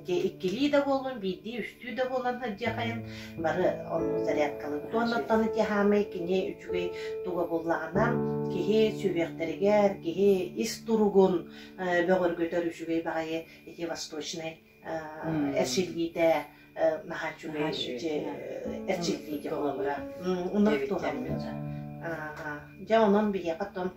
иккилии да буоллун, биирдии, үстүү да буолан сылдьыахайын бары оннук зарядкалыыбыт. Уонна оттон ити хаамай кини үчүгэй туга буллаҕына, киһи сүһүөхтэригэр, киһи ис туругун бөҕөргөтөр үчүгэй баҕайы ити восточный эрчиллиитэ наһаа үчүгэй эрчиллиитэ холобура. Оннук туһаммыт. Дьэ онон биһиэхэ оттон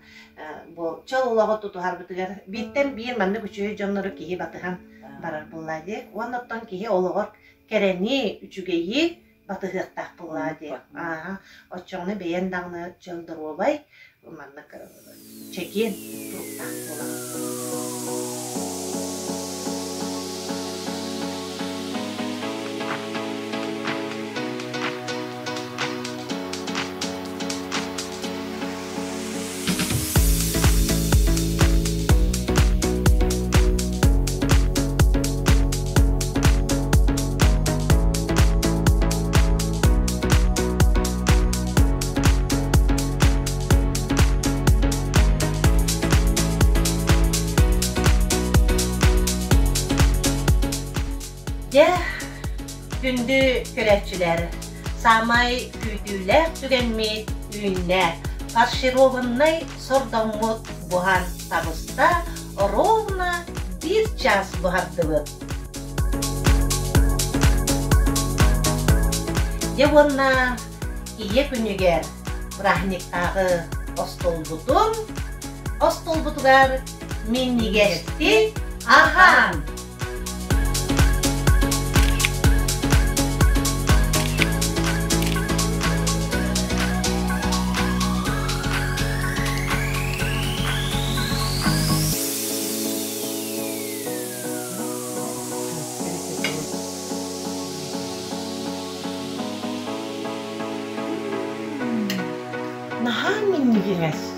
бу чөл олоҕу тутуһарбытыгар бииртэн биир маннык үчүгэй дьоннору киһи батыһан барар буоллаа дии. Уонна оттон киһи олоҕор кэрэни, үчүгэйи батыһыахтаах буоллаа дии. Аа, оччоҕуна бэйэн даҕаны чөл доруобай, маннык чэгиэн туруктаах буолаҕын. Дьэ, күндү көрөөччүлэр, саамай күүтүүлээх түгэммит үүннэ. Фаршированнай сордоҥмут буһан табыста, ровно биир час буһардыбыт. Дьэ уонна Ийэ күнүгэр бырааһынньыктааҕы остуолбутун, остуолбутугар минньигэстик аһаан! Наһаа минньигэс.